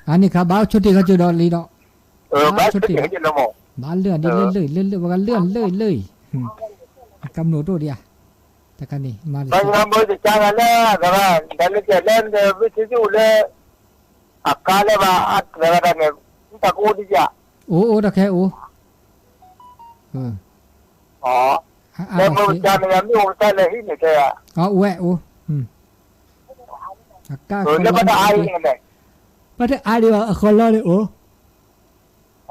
အန့ၣ်ခါဘၣ်ဆိတ့ၢ်ခီကၢၤဒီးလံဒီး, ဘၣ်ဆိတ့ၢ်, ဘၣ်လၢာ်ဒ်လၢလၢာ်လၢာ် ပှၤကလၢာ်လၢာ်လၢာ်အံၤ, ကမျၢၢ်တအိၣ်ဒံးဧါ, တခါန့ၣ်, လၢ, လၢ, လၢ, အကါလၢဘၣ်, တဂၤန့ၣ်, တၢ်ကအိၣ်ဒံးဧါ, အိၣ်အိၣ်တၢ်ခဲအိၣ်, လၢမုၢ်ကါန့ၣ် မ့ၢ်အိၣ်တၢ်လဲၤဟံးန့ၣ်တဲ, အိၣ်ဝဲအိၣ်, အကါ, ဘၣ်တအါဒံးဘၣ် အဃီလီၤန့ၣ်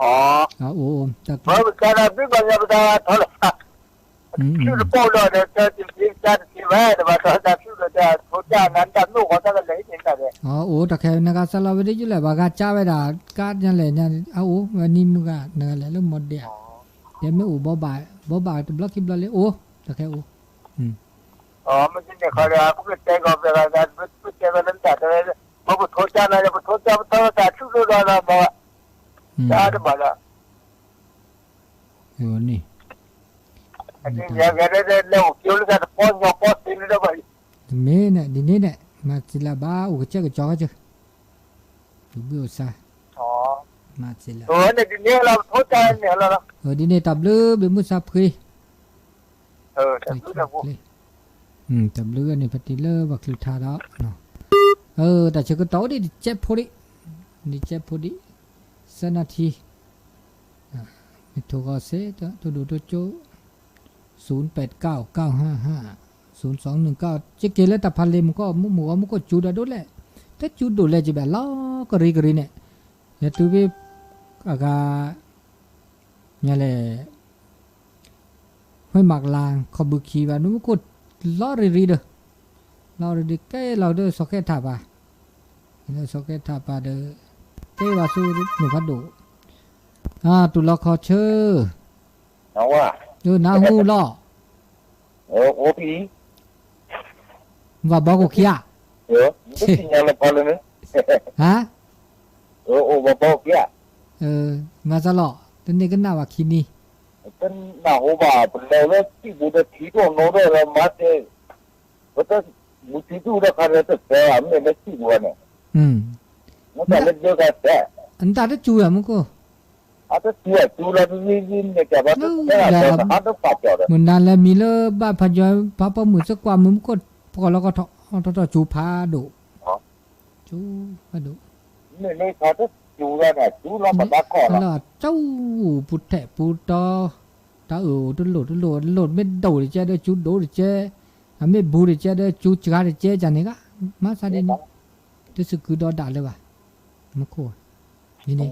အိၣ်, အိၣ်, ဘၣ်ကါဒၣ်ဘျုးဘၣ်ညါပတၢ်ထီလီၤ, ဆူၣ်တပိၢ်လီၤဒီးတၢ်တၢ်ဆူၣ်ဒီးတၢ်ထိတၢ်နါတၢ်နိၣ်ဃီတၢ်ကလဲၤဟံးန့ၣ်တၢ်ဒဲး, အိၣ်တၢ်ခဲနဂၤစၢ်လီၤဝဲဒ်ယလဲၣ် ပှၤဂၤကၠါဝဲဒၣ်, ကါညါလဲၣ်ညါ, အအိၣ်ဝဲနံၤမုၢ်ဂၤ နဂၤလဲၣ်လၢမီၤဒဲးဧါ, တဲမ့ၢ်အိၣ်ဘီဘၣ်, ဘီဘၣ်တဘျီခံဘျီလံအိၣ်, တၢ်ခဲအိၣ်, မ့ၢ်န့ၣ်ခီဒီး ပကတဲကီးပှၤဂၤ, ပတဲကီးလၢတၢ်တဲဝဲ, ပထိကၠါနၤဒီး ပထိကၠါပထီတၢ်ဆူၣ်ဒိၣ်ဒီးလီၤမး, တၢ်တဘၣ်လီၤ, န့ၣ်, လဲအိၣ်ကၠိလၢတၢ်တပီညီပီသ့လၢဒီးဘၣ်, တမ့ၢ်န့ၣ် ဒ်န့ၣ်န့ၣ် မၤစၢၤလၢဘၣ်အိၣ်ကစၢ်ကကၠီခီကၢၤ, တဘျုးအိၣ်စါ, မၤစၢၤလၢ, ဒ်န့ၣ်တၢ်ဘျုးဘျုးမုၢ်ဆါဖှ့ တၢ်ဘျုးန့ၣ်ဖါတံၢ်လၢပှၤချုးထါဒီး, တၢ်ဆၢကတီၢ်အိၣ်ဒံးတကဲးဖိဒံး, တကဲးဖိဒံး, စဲနၢ်ထံ, မ့ၢ်ထိၣ်ဂီၤစ့ၢ် တိၢ်ဒိၣ်တိၢ်ကၠိ, သုနပၢၢ်ကၠီ ကၠီ ဟၣ် ဟၣ် သုနစီ နုၣ် ကၠီ, ကက့ၤလၢတၢ်ဖးလ့ၢ်မူကီၢ် မူကီၢ်မူကီၢ်စူၤဒီးဒိၣ်လဲၣ်, တစူၤဒိၣ်လဲၣ်ကဘၣ်လီၤကရံကရံန့ၣ်, ယတုၤဖဲ, အဂၤ, ညါလဲၣ် ဟွဲမၤကလၤ ခီဘုခံဘၣ် နမူခိၣ်လီၤရံၤရံၤဒီး, လီၤရံၤရံၤကဲလီၤဒီး စီၤကဲထးပၤ, စီၤကဲထးပၤဒီး, ကဲဘၣ်ဆူမုၢ်ဖးဒိၣ်, တူၢ်လီၤခီဆၢ, နၢ်ဟူလီၤ, ဘၣ်ဘီခိၣ်ခံဧါ, ဟါ, မၤစၢ်လီၤ, တန့ၢ်ကနၣ်ဘၣ်ခံနံၤ, တနၢ်ဟူဘၣ် ပလဲၤလၢစံၣ်ပူၤဒီးထံၣ်ဒိၣ်နီၢ်ဒီးမၤစၢၤ, ပတမူထံဒူၣ်ဒီးခါဒီးတစဲးဘၣ် မ့ၢ်လၢစံၣ်ပူၤန့ၣ်, မ့ၢ်တၢ်လၢဒၢကစဲး, နတၢ်တစူၤဝဲမူခိၣ်, အတစူၤအစူၤလီၤ တမံၤမံၤန့ၣ် ကဘၣ်တစဲးလီၤ ဒီးနဟးတပာ်ကီၤဒီး, မုၢ်နၤလဲၤမံၤလၢဘၣ်ဖးယီၤ ဖးပိာ်မုၣ်စ့ၢ်ကီး မုၢ်မူခိၣ် ပကီၢ်လီၤကီၢ်ထီၣ် ထီၣ်ထီၣ်စူၤဖးဒိၣ် စူၤဖးဒိၣ်, မ့ၢ်လၢခါတစူၤလီၤန့ၣ် စူၤလီၤပတၢ်ခီၣ်လီၤ, စူၤပူၤထဲးပူၤတီၤ, တၢ်အၢၣ်အိၣ်တလိၣ်တလိၣ်တလိၣ် မ့ၢ်ဒိၣ်တကဲဒီးစူၤဒိၣ်တကဲ, အမ့ၢ်ဘူးတကဲဒီးစူၤစှၤတကဲ ကန့ၣ်ဂ့ၤ, မၤသးဒ်န့ၣ်, တစူၤကုဒီးဒၣ်လၢၤဘၣ်, မူခိၣ်, ဒ်န့ၣ်,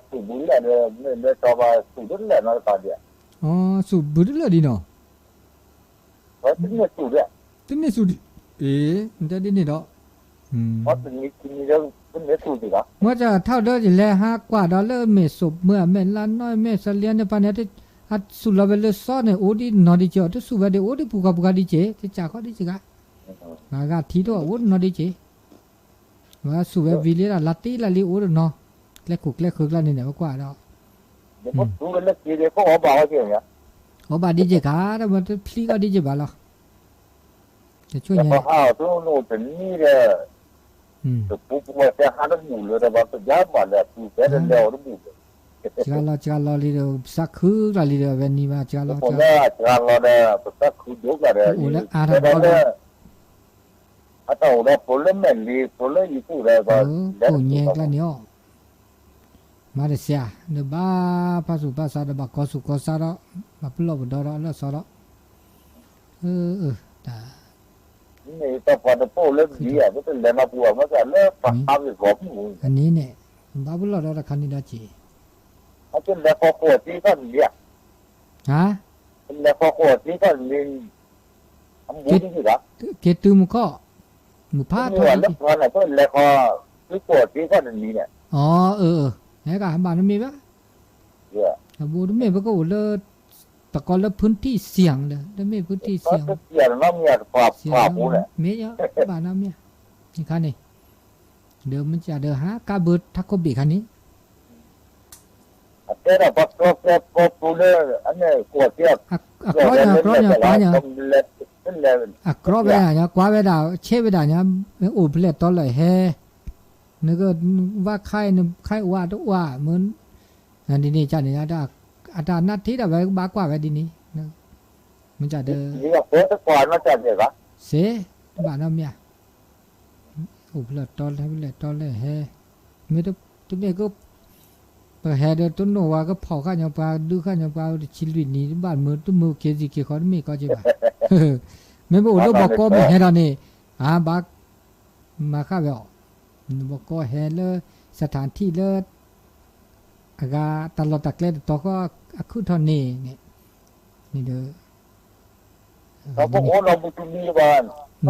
စူၤဘုတလၢာ်နီၤ, စူၤဘုတလၢာ်ဒ်နီၤ တမ့ၢ်စူၤဒံး, အ့, နတဲဒ်န့ၣ်ဒီး, မ့ၢ်စူၤဒံး, မ့ၢ်စူၤဒံး, မ့ၢ်စူၤဒံး, မ့ၢ်စူၤဒံး, မ့ၢ်စူၤဒံး, မ့ၢ်စူၤဒံး, မ့ၢ်စူၤဒံး, မ့ၢ်စူၤဒံး, အစူၤလီၤဝဲလၢစီန့ၣ် အိၣ်ဒံးနီၢ်ဒံးက့ၤအီၤ တစူၤဝဲဒံး အိၣ်ဒံးပူၤဃီပူၤဃီဒံးက့ၤ, တစၢ်ဃီဒံးက့ၤဂၤ, မၤဂၤထံထီၣ် အိၣ်နီၢ်ဒံးက့ၤ ဝဲစူၤဝဲဝံၤလံဒၣ် လါတ့လၢ်လံ အိၣ်တနီၤ, ကျဲခိၣ်ကျဲဃၢၤကျါန့ၣ်န့ၣ် ပကွၢ်ဒီး, အီၣ်ဘၣ်ဒံးက့ၤခါ တမ့ၢ်တဖျံးကီၢ်ဒံးက့ၤဘၣ်လီၤ, တဆိညါ, တပူၤပူၤတဲဟးတဘူၣ်လၢၤဒီး ပကဘၣ်လဲၤအပူၤတဲတလဲၤအီၤတဘူၣ်လၢၤ, စှၤလီၤစှၤလီၤလံဒီး ပသးခုကျါလံဒီး အဝဲနံၤဘၣ်စှၤလီၤ, ပအိၣ်လၢအါထီၣ်ဒီး ပအိၣ်ညဲကျါန့ၣ်အီၤ, မၤတစှၤ ဒီးဘၣ်ဖးစူၤဖးစါဒီး ဘၣ်ကီစူၤကီစါဒီး ဘၣ်ပလီၢ်ပဒီဒီးလၢအစီဒီး, တၢ် အန့ၣ်န့ၣ် ဘၣ်ပလီၢ်ဒီးတခါန့ၣ်ဒီးက့ၤ, ဟါ, က့ၤတုၤမုၢ်ခီၣ်, မုၢ်ဖးထီၣ်, က့ၤတုၤမုၢ်ခီၣ်, အၢ, ဟဲကဘၣ်နီတမ့ၢ်ဘၣ်, အဘူးတမ့ၢ်ပကအိၣ်လၢ တကီလၢဖုထံၣ်စံၣ်ဒီး တမ့ၢ်ဖုထံၣ်စံၣ်, မ့ၢ်ဘၣ်နီတမ့ၢ်, ခါန့ၣ်, ဒီးမ့ၢ်ကဒီးဟါ ကါဘၢထးခိၣ်ဘ့ၣ်ခါန့ၣ် အတဲဒၣ်ပှၤကီကဲကီပူၤလၢ အန့ၣ်ကွီၢ်ကဲ, အကြီညီ ကြီညီ ကွၢ်ညီ, အကြီဝဲဒၣ်ညီ ကွၢ်ဝဲဒၣ် ဆဲးဝဲဒၣ်ညီ, အိၣ်ဖျဲၣ်တီလၢဟဲ, နကဘၣ်ခါအံၤ နခါအံၤဝါတအိၣ်ဧါ, မ့ၢ်, ဒ်န့ၣ်န့ၣ်, အတၢ်နၢ်ထံၣ်ဒၣ်ဝဲကဘၣ်ကွၢ်ဝဲဒ်န့ၣ်, မ့ၢ်ဒီး, စ့, တဘၣ်နီတမ့ၢ် အိၣ်ဖျဲၣ်တီလၢ ဖျဲၣ်တီလၢဟဲ, မ့ၢ်တမ့ၢ်က ပဟဲဒီးတနီၣ်ဝဲကဖီၣ်ဃာ်ညီပှၤ ဒုးဃာ်ညီပှၤတဆံလွံၢ်နံၣ် တဘၣ်မ့ၢ်တမ့ၢ်က့ၤစံၣ်က့ၤဃီတမ့ၢ်ကီက့ၤဘၣ်, မ့ၢ်ပအိၣ်လၢဘီကီမ့ၢ်ဟဲဒီးန့ၣ်, အါဘၣ်, မၤဃာ်ဝဲအီၤ, ဘီကီဟဲလၢ စထၣ်ထံၣ်လၢ အဂၤတၢ်လီၢ်တၢ်ကျဲတတီၤဃီ အခုၣ်ထီၣ်န့ၣ်န့ၣ်, န့ၣ်ဒီး, ပအိၣ်လီၤမုၢ်တနံၤဘၣ်